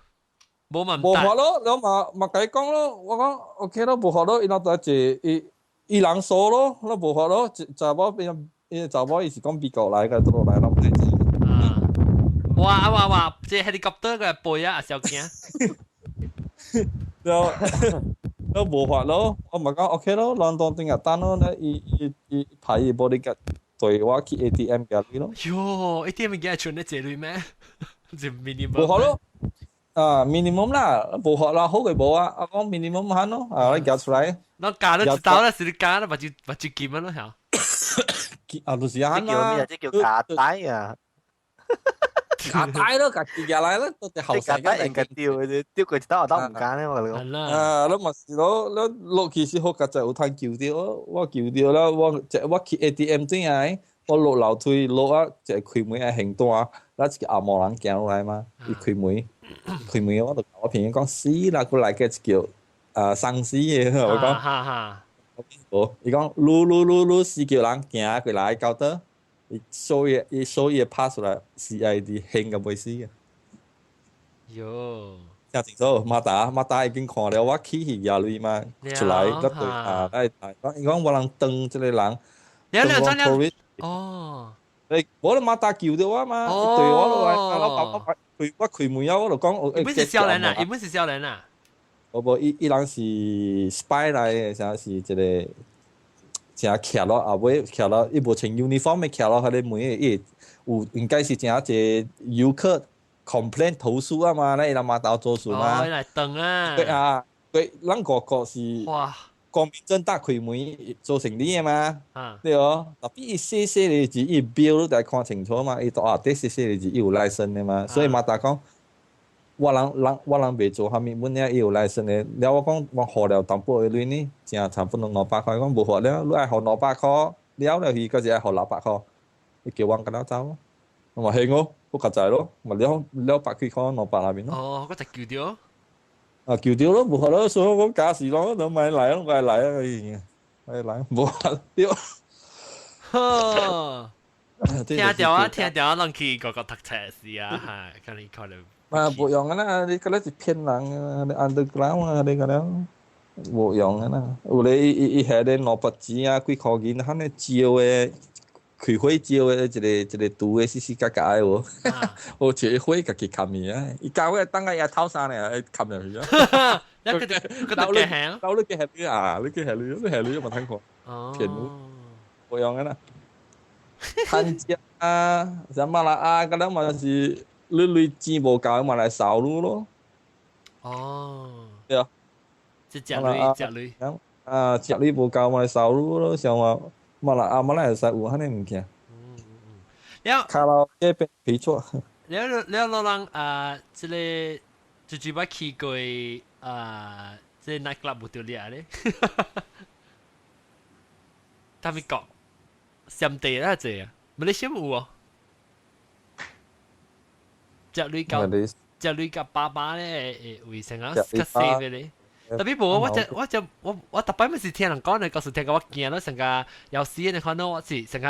[SPEAKER 1] 無問
[SPEAKER 5] 無法咯，我嘛嘛共伊講咯，我講 OK 咯，無法咯，伊若在坐伊伊人數咯，我無法咯，查某變伊查某伊是講美國來個，倒落來，咱毋知。
[SPEAKER 1] 啊！哇哇哇！這 helicopter 個飛啊，小驚。
[SPEAKER 5] 然後都無法咯，我嘛講 OK 咯，咱當頂日等咯，咧伊伊伊派伊 bodyguard 對我去 ATM 寄錢咯。
[SPEAKER 1] 喲，ATM 寄存得這類咩？就 minimum。
[SPEAKER 5] 無法咯。啊，minimum 啦，無學啦，好過無啊。啊講 minimum 慳咯，啊你夾出來。
[SPEAKER 1] 我加都知道啦，是你加啦，目睭目睭金咯，嚇。
[SPEAKER 5] 啊，就是啊，
[SPEAKER 2] 這叫咩？這叫加帶啊。
[SPEAKER 5] 加帶咯，家己夾來咯，都係後生。
[SPEAKER 2] 加帶應該丟，丟過一道我都唔敢咧，我同你講。
[SPEAKER 5] 啊，你嘛是咯，你落去是好佳哉有通救著，我救著啦，我我去 ATM 頂下，我落樓梯落啊，一個開門愛還單，咱一個紅毛人行落來嘛，伊開門。開門我就我朋友講死啦，佢來個一叫啊喪屍的，我講，無，伊講嚕嚕嚕嚕死叫人行過來到倒，伊 show 伊伊 show 伊拍出來 CID 興個袂死啊！
[SPEAKER 1] 喲，
[SPEAKER 5] 聽清楚，馬達馬達已經看了我起去壓淚嘛，出來個對啊，哎，講伊講我人當這個人，
[SPEAKER 1] 兩兩張兩，哦，
[SPEAKER 5] 你我都馬達救著我嘛，對我落來，我我開我開門啊，我就講，
[SPEAKER 1] 伊本是少年啊，伊本是少年啊。
[SPEAKER 5] 無無，伊伊人是 spy 來的，啥是一個誠徛落後尾徛落，伊無穿 uniform 的徛落彼个門的，伊有應該是誠濟遊客 complain 投訴啊嘛，那伊人馬頭做事嘛。
[SPEAKER 1] 哦，來等啊。
[SPEAKER 5] 對啊，對，咱外國是光明正大開門做生意的嘛。對哦，特別伊細細的字，伊標你得看清楚嘛，伊都啊，底細細的字，伊有 license 的嘛，所以馬達講。我人人我人袂做啥物，本了伊有 license 的。了我講我付了淡薄的錢呢，正差不多200塊，講無付了，你愛付200塊，了了去，閣是愛付600塊，伊叫我跟了走，我話係我，我較在咯，嘛了了百幾塊200那邊咯。
[SPEAKER 1] 哦，我就叫掉。
[SPEAKER 5] 啊，叫掉咯，無法咯，所以我假時咯，都咪來咯，我來啊，來來，無法掉。
[SPEAKER 1] 呵，聽掉啊，聽掉啊，攏去個個讀冊時啊，係，看你可能。
[SPEAKER 5] 啊，無用啊啦！你嗰個是騙人啊，你 underground 啊，你個了無用啊啦。有咧，伊伊伊下咧200錢啊，幾箍銀，彼個招的開火招的一個一個毒的死死格格的無？我一個火家己冚伊啊！伊教我等下伊偷衫咧，冚入去啊！
[SPEAKER 1] 你佢哋佢哋嘅係
[SPEAKER 5] 啊？你嘅係你啊？你嘅係你，你係你有冇聽過？騙無用啊啦！趁食啊，啥物啦啊，嗰了嘛是。你鐳錢無夠嘛來收你咯。
[SPEAKER 1] 哦。
[SPEAKER 5] 對啊。
[SPEAKER 1] 即食鐳食鐳。
[SPEAKER 5] 啊，食鐳無夠嘛來收你咯，像話馬來啊馬來西亞有按呢物件。
[SPEAKER 1] 嗯嗯嗯。了。
[SPEAKER 5] 卡拉 OK 變皮錯。
[SPEAKER 1] 了了老人啊，這個最最捌去過啊，這個 night club 無著掠咧。他們講，上地啦這啊，馬來西亞有哦。食鐳到食鐳甲爸爸咧，會衛生啊，較 safe 咧。特別無我就我就我我特擺咪是聽人講你，告訴聽講我驚咯，成個有時你看到我是成個，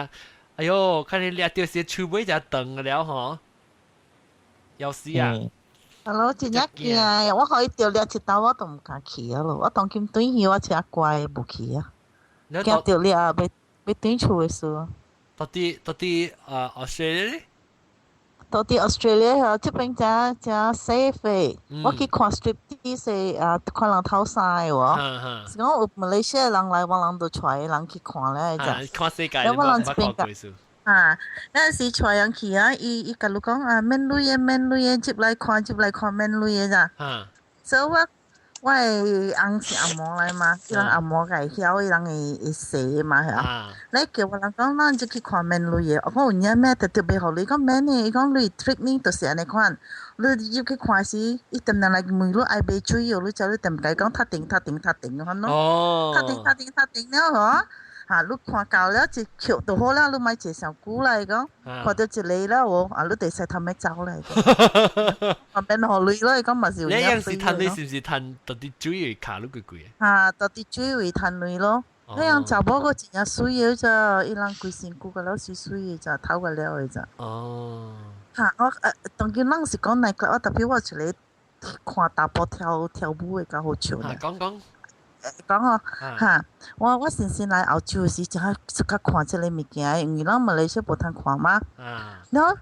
[SPEAKER 1] 哎喲，看你掠到時手尾就斷了嗬，有時啊。
[SPEAKER 6] 係咯，真正驚，我可以掉掠一刀我都唔敢去啊咯，我當今轉去我車乖無去啊，驚掉掠欲欲轉厝的事。
[SPEAKER 1] 到底 Australia？
[SPEAKER 6] 到底 Australia 嗬，這邊真真 safe 的。我去看 striptease 啊，看人偷衫的喎。是講有馬來西亞人來，我人就帶人去看咧，就。
[SPEAKER 1] 看世界，
[SPEAKER 6] 我人這邊個。啊，那時帶人去啊，伊伊共你講啊，免鐳的免鐳的，入來看入來看免鐳的咋。所以我我的翁是紅毛來嘛，伊人紅毛會曉伊人會會勢嘛係啊。你叫我人講，咱就去看免鐳的，我講有影咩特特別予鐳，講免的，伊講鐳 trick 呢，就是按呢款。你入去看時，伊定定來問你愛買水哦，你才你定共伊講踢定踢定踢定款咯。踢定踢定踢定了嗬。嚇，你看夠了一曲就好啦，你莫坐上久啦，伊講，看到一個了哦，啊，你就會使趁欲走啦，伊講。啊，免予鐳咯，伊講嘛是有
[SPEAKER 1] 你樣是趁鐳是毋是趁到佇水位跤愈貴貴？
[SPEAKER 6] 嚇，到佇水位趁鐳咯。彼樣查某閣真正媠的咋，伊人規身軀個了媠媠的咋，頭個了的咋。嚇，我當今人是講 night club，我特別我有一個看查埔跳跳舞的較好笑呢。
[SPEAKER 1] 講講。
[SPEAKER 6] 講哦，嚇！我我先先來澳洲時，就較較看這个物件，因為咱馬來西亞無通看嘛。然後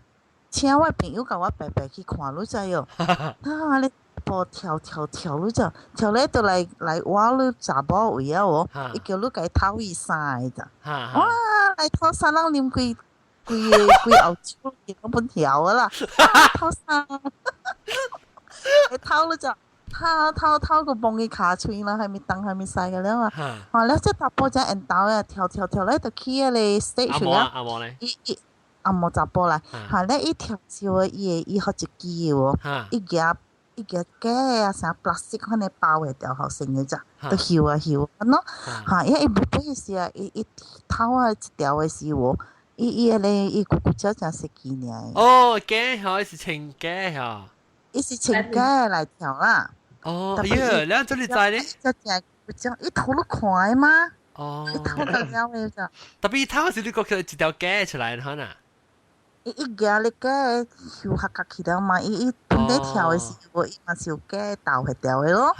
[SPEAKER 6] 請我朋友共我白白去看，你知哦？啊！咧步跳跳跳，你知？跳咧就來來挖你查某位啊哦！伊叫你共伊偷伊衫的咋？哇！來偷衫，人啉規規个規澳洲攏本跳的啦！偷衫，來偷你知？偷偷偷個摸伊跤喙啦，還沒當還沒使個了啊！啊，了這查埔才緣投啊，跳跳跳咧，就去彼个 stage
[SPEAKER 1] 啊。阿毛咧？
[SPEAKER 6] 伊伊紅毛查埔來，哈咧伊跳笑伊會伊予一支的哦，伊舉伊舉假啊啥 plastic 款的包的條好成的咋，都翕啊翕咯，哈，伊伊無尾時啊，伊伊偷啊一條的時候，伊伊彼个伊骨骨只誠設計爾。
[SPEAKER 1] 哦，假吼，是穿假吼。
[SPEAKER 6] 伊是穿假來跳啦。
[SPEAKER 1] 哦，哎呀，你這裡知咧？
[SPEAKER 6] 這正正伊頭都看的嗎？
[SPEAKER 1] 哦，
[SPEAKER 6] 伊頭都了的咋？
[SPEAKER 1] 特別頭是你覺得一條假出來，可能？
[SPEAKER 6] 伊伊舉咧假翕較較起了嘛，伊伊本底跳的時候，伊嘛是有假豆彼條的咯。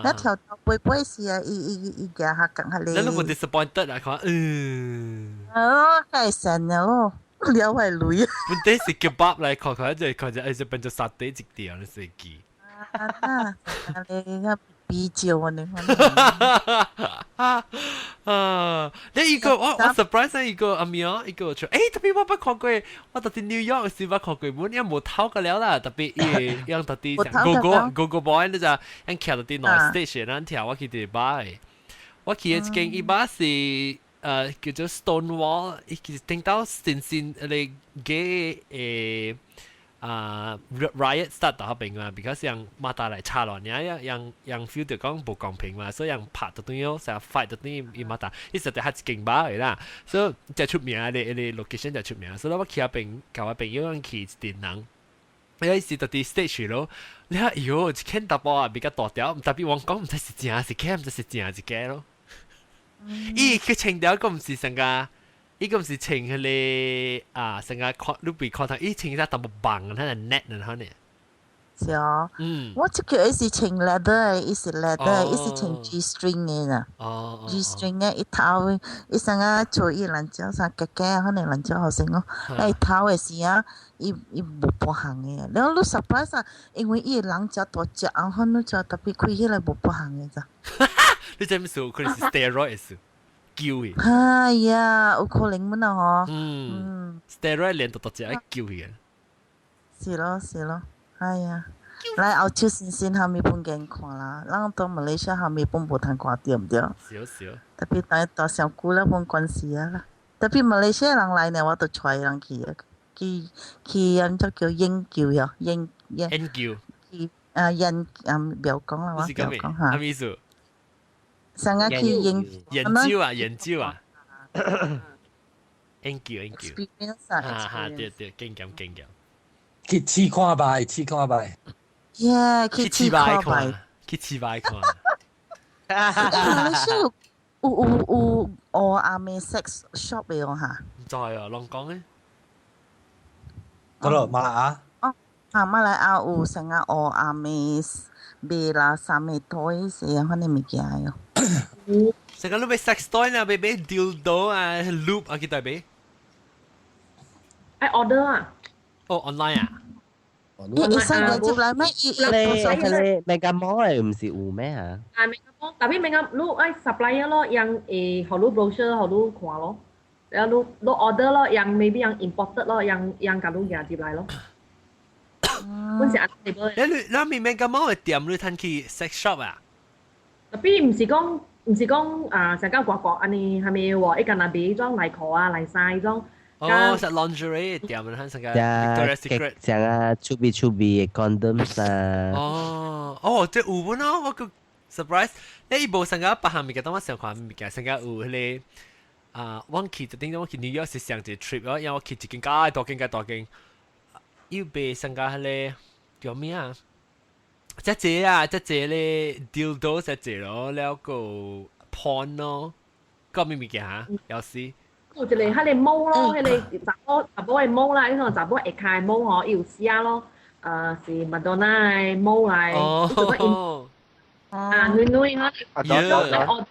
[SPEAKER 6] 那跳到尾尾時啊，伊伊伊舉較共較咧。
[SPEAKER 1] 你都無 disappointed 啊？看，嗯。
[SPEAKER 6] 哦，太神了咯，了壞鐳。
[SPEAKER 1] 本底是 kebab 來看看，就看就就變做沙爹一條的設計。
[SPEAKER 6] 啊！你個比較啊，你
[SPEAKER 1] 啊啊！你一個我我 surprise 一個阿苗一個出，誒特別我捌看過，我到佇 New York 時捌看過，本也無偷個了啦，特別伊用到佇 Go Go Go Go Boy 你知，用徛到佇內 stage 咱跳，我去佇 bar，我去的一間伊 bar 是叫做 Stonewall，伊其實聽到新新你 gay 誒。啊 riot start 到邊嘛，because 人馬達來插落，你樣樣樣 feel 到講無公平嘛，所以人拍到對樣成日 fight 到對伊馬達，伊實在較一間吧的啦，所以就出名的，伊個 location 就出名，所以我去遐邊，共我朋友去一陣人，伊是到佇 stage 咯，你睇，喲，一間查埔啊比較大條，特別我講毋知是正是假，毋知是正是假咯。伊佢穿條個毋是成個。伊個毋是穿彼个啊，成個看你被看到，伊穿啥淡薄網，它個 net 然後呢？
[SPEAKER 6] 是啊，我這個伊是穿 leather，伊是 leather，伊是穿 G string 的啦。G string 的，伊頭伊成個做伊蘭椒啥假假，可能蘭椒好成哦。伊頭的時啊，伊伊無半項的，然後你 surprise 啊，因為伊人誠大隻，然後你就特別開起來無半項的咋。
[SPEAKER 1] 你這麼說，可能是 steroid 是？叫伊。
[SPEAKER 6] 哎呀，有可能麼啊嗬。
[SPEAKER 1] steroid 練到大隻愛叫伊。
[SPEAKER 6] 是咯是咯，哎呀，來澳洲先先後面本見看啦，咱到馬來西亞後面本無通看對毋對？
[SPEAKER 1] 少少。
[SPEAKER 6] 特別大大上久了本關係啊啦，特別馬來西亞人來呢，我都帶人去去去，按怎叫研究呀？研
[SPEAKER 1] 研究。
[SPEAKER 6] 去啊研啊，不要講啦，我不要講哈。
[SPEAKER 1] 啥意思？
[SPEAKER 6] 上個去研
[SPEAKER 1] 研究啊，研究啊。研究研究。
[SPEAKER 6] experience 啊。
[SPEAKER 1] 哈哈，對對，經驗經驗。
[SPEAKER 5] 去試看覓，試看覓。
[SPEAKER 6] Yeah，
[SPEAKER 1] 去試擺看，去試擺看。
[SPEAKER 6] 馬來西亞有有有有阿妹 sex shop 的哦哈？
[SPEAKER 1] 毋知啊，攏講咧。
[SPEAKER 5] 嗰度馬來亞。
[SPEAKER 6] 哦，啊馬來亞有成個學阿妹賣啦，啥物 toys 這款的物件喲。
[SPEAKER 1] 成個你買 sex toy 啊，買買 dildo 啊，lube 啊，去佗買？
[SPEAKER 4] 愛 order 啊。
[SPEAKER 1] 哦，online 啊。
[SPEAKER 6] 伊會使入來咩？伊伊
[SPEAKER 3] 你你 Mega Mall 嚟唔是有咩嚇？
[SPEAKER 4] 啊，Mega Mall，tapi Mega 你愛 supplier 咯，樣會予你 brochure 予你看咯，然後你你 order 咯，樣 maybe 樣 imported 咯，樣樣共你寄入來咯。本是按呢個。
[SPEAKER 1] 你你咪 Mega Mall 嘅店你趁去 sex shop 啊？
[SPEAKER 4] tapi 毋是講啊，成間外國按呢係咪喎？伊干焦賣種內褲啊、內衫彼種。
[SPEAKER 1] 哦，是 lingerie 店，你睇成個 Victoria's Secret。
[SPEAKER 3] 像啊，出邊出邊嘅 condoms 啊。
[SPEAKER 1] 哦，哦，這有本咯，我個 surprise。你無成個別項物件，當我想看物件，成個有彼個啊，我去就頂我去紐約是上一個 trip 咯，因為我去一間介大間介大間，又賣成個彼個叫咩啊？這濟啊，這濟咧 dildo 這濟咯，了個 porn 咯，個咩物件嚇？有時。
[SPEAKER 4] 有一個彼個帽咯，彼個查某查某的帽啦，彼種查某下跤的帽吼，伊有寫咯，是麥當娜的帽來，
[SPEAKER 1] 哦，
[SPEAKER 4] 啊，女女哈，
[SPEAKER 2] 啊，對對對，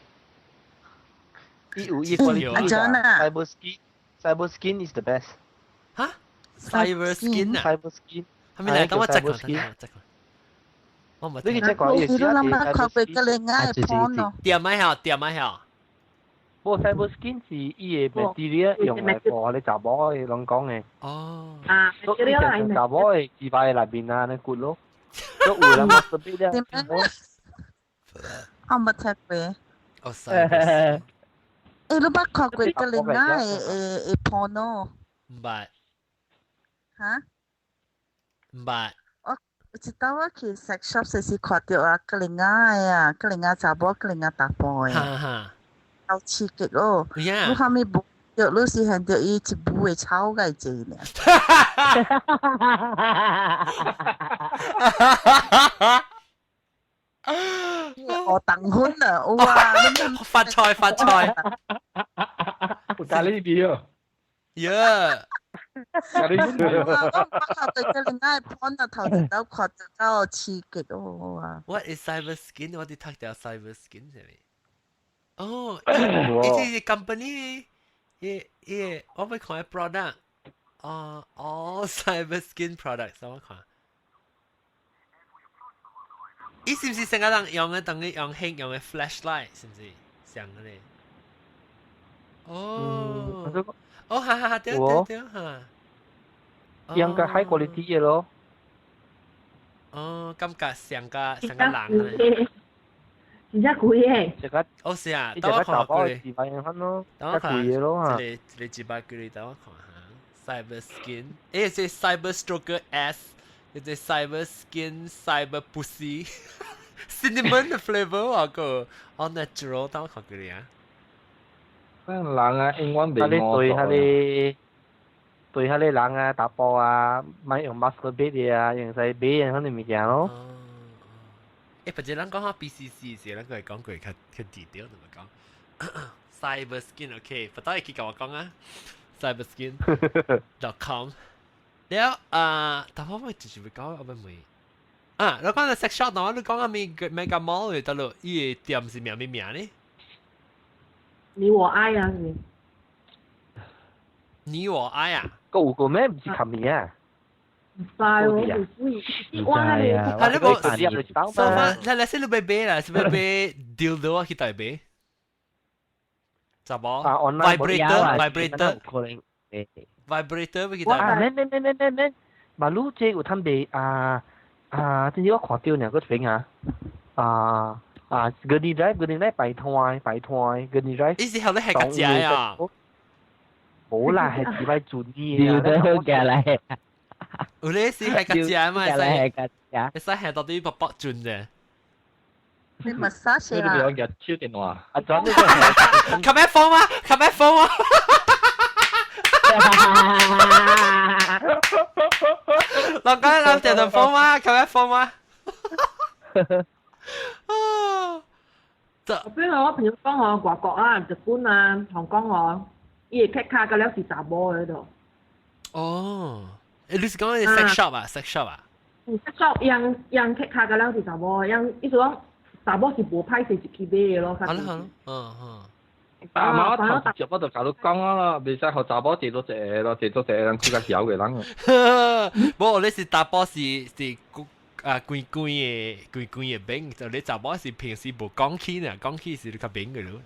[SPEAKER 2] 伊有伊 quality
[SPEAKER 6] 阿 John 啊
[SPEAKER 2] ，Cyber Skin，Cyber Skin is the best。
[SPEAKER 1] 嚇？Cyber Skin 啊
[SPEAKER 2] ？Cyber Skin，
[SPEAKER 1] 係咪嚟？等我 check 下，等我 check 下。我唔
[SPEAKER 2] 你去 check 過，伊
[SPEAKER 6] 你都諗下看過個另外的 porn 咯？
[SPEAKER 1] 點咪曉？點咪曉？
[SPEAKER 2] 無 Cyber Skin 是伊个 material 用來破你查某的攏講的。
[SPEAKER 1] 哦。
[SPEAKER 4] 啊，
[SPEAKER 2] 所以就查某的雞巴內面啊，你骨咯，都有人 masturbate 了。
[SPEAKER 6] 我冇聽過。
[SPEAKER 1] 哦，Cyber。
[SPEAKER 6] 欸，你捌看過個另外的的的 porn 咯？
[SPEAKER 1] 毋捌。
[SPEAKER 6] 哈？
[SPEAKER 1] 毋捌。
[SPEAKER 6] 我一道我去 sex shop 時時看著啊，個另外的啊，個另外查某，個另外查埔的。
[SPEAKER 1] 哈哈。
[SPEAKER 6] 好刺激哦！你後面無著，你是看著伊一母的草蓋濟爾。我等婚啦！哇！
[SPEAKER 1] 發財發財！
[SPEAKER 7] 咖喱味哦。
[SPEAKER 1] 耶！
[SPEAKER 7] 咖喱味。
[SPEAKER 6] 我我對個另外碰到頭一道看著夠刺激哦！哇
[SPEAKER 1] ！What is cyber skin？我哋讀掉 cyber skin 係咪？哦，伊這是 company，伊伊我欲看 product，哦哦，cyber skin products，我看。伊是毋是成個人用的等於用興用的 flashlight，是毋是？像個咧？哦，哦，哈哈哈，對對對，哈。
[SPEAKER 2] 應該 high quality 的咯。
[SPEAKER 1] 哦，感覺像個像個人咧。
[SPEAKER 4] 真正貴的。
[SPEAKER 2] 這個
[SPEAKER 1] 哦是啊，
[SPEAKER 2] 等我看過幾百元咯，
[SPEAKER 1] 等我看
[SPEAKER 2] 貴的咯
[SPEAKER 1] 這個這個幾百幾等我看下。Cyber Skin，欸，這 Cyber Stroker S，這個 Cyber Skin Cyber Pussy，Cinnamon 的 flavor 啊個，all natural，等我看過啊。
[SPEAKER 7] 人啊，永遠袂
[SPEAKER 2] 他咧對他咧對彼个人啊，查埔啊，莫用 masturbate 的啊，用使買的彼个物件咯。
[SPEAKER 1] 欸，或者咱講下 BCC 時，咱個會講過較較低調，怎麼講？Cyber Skin OK，不到會記共我講啊。Cyberskin.com 了啊，但我咪就是會講，我咪問啊，你講到 sex shop，你講阿咪 Mega Mall 嘅得咯，伊个店是名咩名呢？
[SPEAKER 4] 你我愛啊，是咪？
[SPEAKER 1] 你我愛啊？
[SPEAKER 2] 個有個咩？毋是琴年啊？
[SPEAKER 4] 毋知喎，唔知啊。
[SPEAKER 1] 係你無？所以，你你是你欲買啦，是欲買 dildo 啊去台買？查某？Vibrator vibrator vibrator 欲去台買？
[SPEAKER 2] 免免免免免免，馬路這有通賣啊啊！真是我看著爾個片啊啊啊！Gurney Drive Gurney Drive 擺攤擺攤 Gurney Drive。
[SPEAKER 1] 伊是後咧係個食啊？
[SPEAKER 2] 無啦，係幾擺準啲啊！
[SPEAKER 3] 你都來。
[SPEAKER 1] 有咧是係個食嘛？會使會使係到底卜卜準啫。
[SPEAKER 6] 你 massage
[SPEAKER 7] 你
[SPEAKER 6] 啦？
[SPEAKER 7] 別用手電話。
[SPEAKER 2] 啊，轉呢個。
[SPEAKER 1] 吸咩風啊？吸咩風啊？老講人電風嗎？吸咩風嗎？啊！
[SPEAKER 4] 比如我朋友講哦，外國啊、日本啊、香港哦，伊會 cut 卡個了是查某喺度。
[SPEAKER 1] 哦，你是講 sex shop 啊？sex shop 啊？
[SPEAKER 4] 嗯，sex shop 樣樣 cut 卡個了是查某，樣意思講查某是無歹勢入去買的咯。
[SPEAKER 1] 好啦好啦，嗯嗯。
[SPEAKER 7] 阿媽我頭一我就教你講啊啦，袂使予查某坐做一個咯，坐做一個人佢較曉嘅人。
[SPEAKER 1] 無，你是查某是啊，規規的規規的餅，就你查某是平時無講起呢，講起是較扁嘅咯。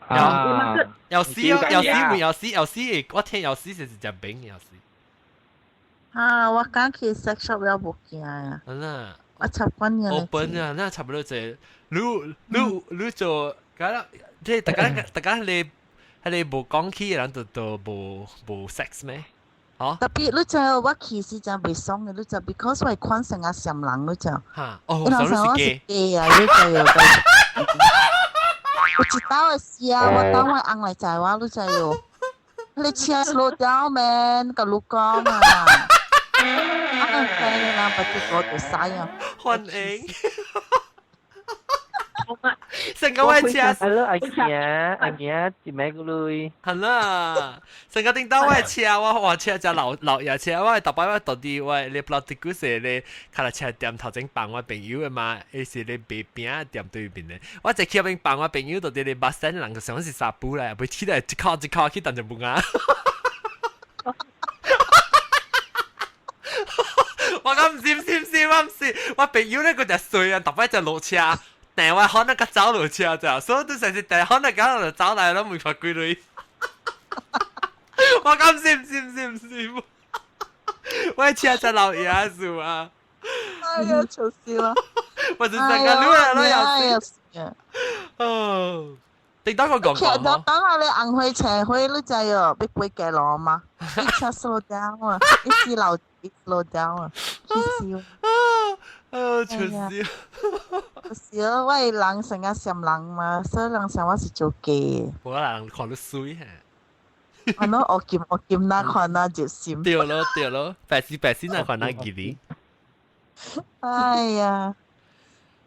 [SPEAKER 7] 啊，
[SPEAKER 1] 有時哦，有時會有時有時，我聽有時是食餅有時。
[SPEAKER 6] 啊，我講去 sex shop 了無驚啊。
[SPEAKER 1] 啊，
[SPEAKER 6] 我習慣了。
[SPEAKER 1] open 啊，那差不多就你你你做，咁啦，即係大家大家你係你無講起，人就就無無 sex 咩？哦，
[SPEAKER 6] 特別你知我其實真袂爽嘅，你知 because 我看成個閃人，你知。
[SPEAKER 1] 嚇，哦，手是
[SPEAKER 6] 假啊，你知有。我知道嘅事啊，我當我翁來載我，你知喲。你車 slow down man，甲你講啊。啊，知啦，把這個就使啊。
[SPEAKER 1] 歡迎。成個我車，
[SPEAKER 2] 係咯，阿爺阿爺，一咩個類？
[SPEAKER 1] 係啦，成個頂到我車，我話車就老老爺車，我特別我到底我你不知古時咧，卡拉車店頭前幫我朋友的嘛，伊是咧賣餅店對面的，我就去邊幫我朋友到底咧巴山人個想是沙布來，袂起來一口一口去當就無啊。我講唔是唔是唔是，我唔是，我朋友咧佢就衰啊，特別就落車。但我可能個走落車就，所以都成日但可能搞就走來都沒發幾類。我講唔是唔是唔是唔是，我車就老爺子啊！
[SPEAKER 6] 哎呀，笑死啦！
[SPEAKER 1] 我是成個路啊，都有事。哦，你當我講講
[SPEAKER 6] 當下你紅火車火，你知哦，要過街路嗎？一車 slow down 啊，一時老一 slow down 啊，氣死
[SPEAKER 1] 啊，笑死！
[SPEAKER 6] 是哦，我人成日嫌人嘛，所以人想我是做假。
[SPEAKER 1] 我人看你水嚇。
[SPEAKER 6] 我儂學金學金那看那熱心。
[SPEAKER 1] 對咯對咯，白事白事那看那吉利。
[SPEAKER 6] 哎呀，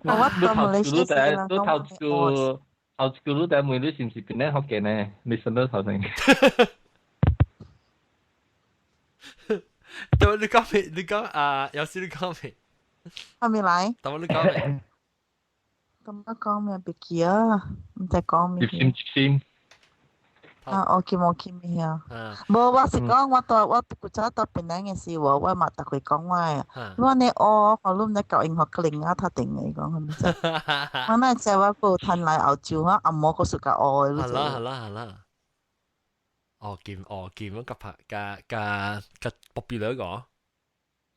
[SPEAKER 6] 我到馬來西亞
[SPEAKER 7] 你頭一句頭一句你第問你是毋是檳城福建的？你什麼頭先？
[SPEAKER 1] 對，你講未？你講啊，有時你講未？
[SPEAKER 6] 還未來？
[SPEAKER 1] 等你講未？
[SPEAKER 6] 咁我講咩？別記啊，唔知講咩。
[SPEAKER 7] 熱心熱心。
[SPEAKER 6] 啊，我記我記咩啊？無，我是講我到我古早到檳城嘅時候，我嘛逐會講我嘅。我呢學，我攏毋知教英學零啊，頭定嘅講，唔知。我那知我閣趁來澳洲，我阿嬤閣屬較學嘅。
[SPEAKER 1] 好啦好啦好啦。哦劍哦劍，我夾拍夾夾夾 popular 個。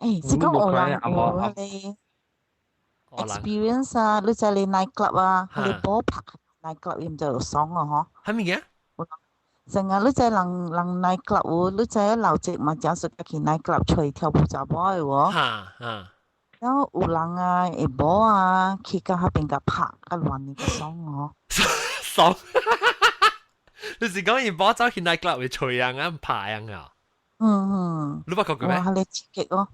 [SPEAKER 6] 誒，是講學人學你 experience 啊，你在你 night club 啊，你波拍 night club 伊毋就爽啊，嗬。
[SPEAKER 1] 係咪嘅？
[SPEAKER 6] 成日你知人人 night club 有，你知老職嘛，正說去 night club 出去跳舞查某的喎。
[SPEAKER 1] 嚇嚇。
[SPEAKER 6] 然後有人啊，會某啊，去到彼邊共拍，較亂個爽哦。
[SPEAKER 1] 爽！你是講伊某走去 night club 會吹人啊，拍人啊？
[SPEAKER 6] 嗯嗯。
[SPEAKER 1] 你捌看過咩？
[SPEAKER 6] 哇，彼個刺激哦！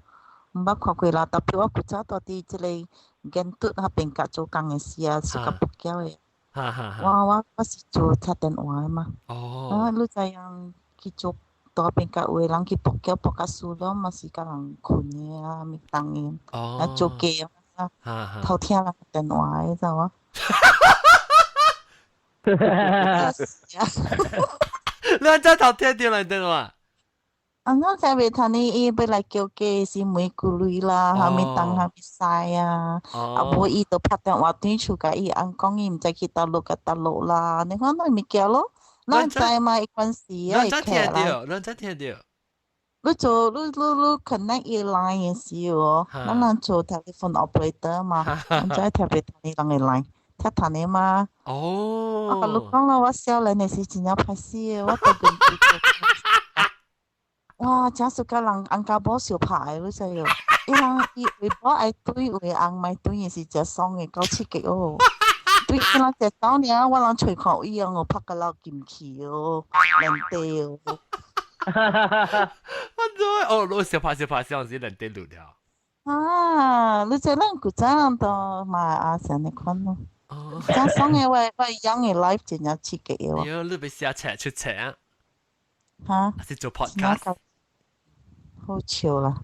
[SPEAKER 6] 毋捌看過啦，特別我古早住佇這個元都彼邊甲做工的時啊，是較不巧的。我我我是做聽電話的嘛。
[SPEAKER 1] 哦。
[SPEAKER 6] 啊，你知影去做大邊甲有的人去博繳博甲輸了嘛，是甲人睏的啊，物當的。
[SPEAKER 1] 哦。
[SPEAKER 6] 啊，做假啊，偷聽人電話的，知無？
[SPEAKER 1] 你真偷聽著人電話？
[SPEAKER 6] 啊，我才袂聽你伊欲來叫價是玫瑰淚啦，啥物東啥物西啊，啊無伊就拍電話轉厝共伊翁講伊毋知去佗落共佗落啦，你看那物件咯，咱知嘛？伊關事啊，會起來。
[SPEAKER 1] 咱真聽著。
[SPEAKER 6] 你做你你你 connect 伊 line 的時候，咱人做 telephone operator 嘛，咱知特別聽你人的 line，聽聽你嘛。
[SPEAKER 1] 哦。
[SPEAKER 6] 我共你講啦，我少年的時真正歹死的，我都跟哇！真是甲人翁家某相拍的，你知無？伊人伊為某愛對，為翁莫對，伊是誠爽的，夠刺激哦。對，伊人食走爾，我人揣看伊翁哦，拍甲老金氣哦，難得哦。
[SPEAKER 1] 哈哈哈哈哦，你相拍相拍相是難得錄了。
[SPEAKER 6] 啊！你知咱古早人都嘛也是按呢款咯。真爽嘅，我樣嘅 life 真正刺激嘅喎。
[SPEAKER 1] 喲，你欲寫冊出冊啊？
[SPEAKER 6] 嚇？
[SPEAKER 1] 還是做 podcast？
[SPEAKER 6] 好笑啦！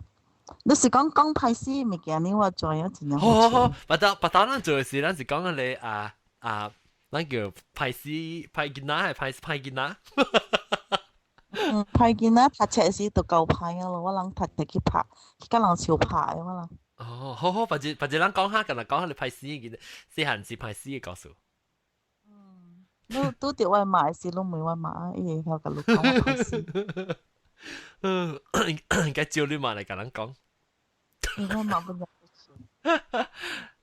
[SPEAKER 6] 你是講講歹勢物件，你我做咗真正
[SPEAKER 1] 好好好，不得不得，咱做嘅時，咱是講你啊啊，咱叫歹勢歹囡仔係歹歹囡仔。
[SPEAKER 6] 嗯，歹囡仔讀冊時就夠歹啊咯，我人讀讀去拍，去佮人相拍的我人。
[SPEAKER 1] 哦，好好，別別人講下，跟人講下你歹勢嘅細漢時歹勢嘅故事。
[SPEAKER 6] 嗯，你拄著我媽時，你問我媽，伊會曉共你講我歹勢。
[SPEAKER 1] 嗯，應該招你媽來共人講。
[SPEAKER 6] 我媽不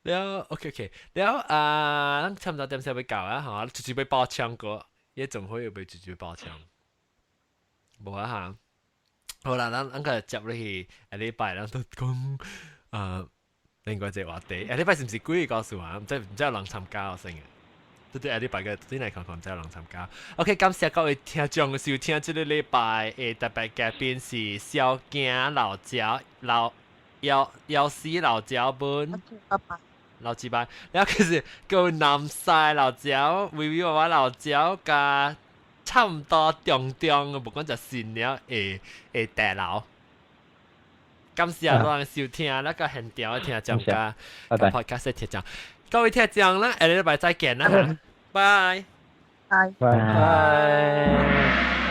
[SPEAKER 1] 了，OK OK，了啊，咱差不多點時欲到啊，嚇，直接欲爆槍個，夜總會有欲直接爆槍？無啊嚇。好啦，咱咱個接落去下禮拜，咱都講啊另外一個話題。下禮拜是毋是鬼故事啊？毋知有人參加先嘅。對對，下禮拜個轉來看看，毋知有人參加。OK，感謝各位聽眾收聽。這個禮拜的特別嘉賓是小驚老鳥老幺幺死老鳥本。
[SPEAKER 6] 拜拜。
[SPEAKER 1] 老幾拜，然後其實叫南西老鳥、微微娃娃老鳥加差唔多中中，無講就新了會會大樓。感謝各位收聽，那個現場的聽眾加 podcast 的聽眾，各位聽眾啦，下禮拜再見啦，拜
[SPEAKER 6] 拜
[SPEAKER 2] 拜拜。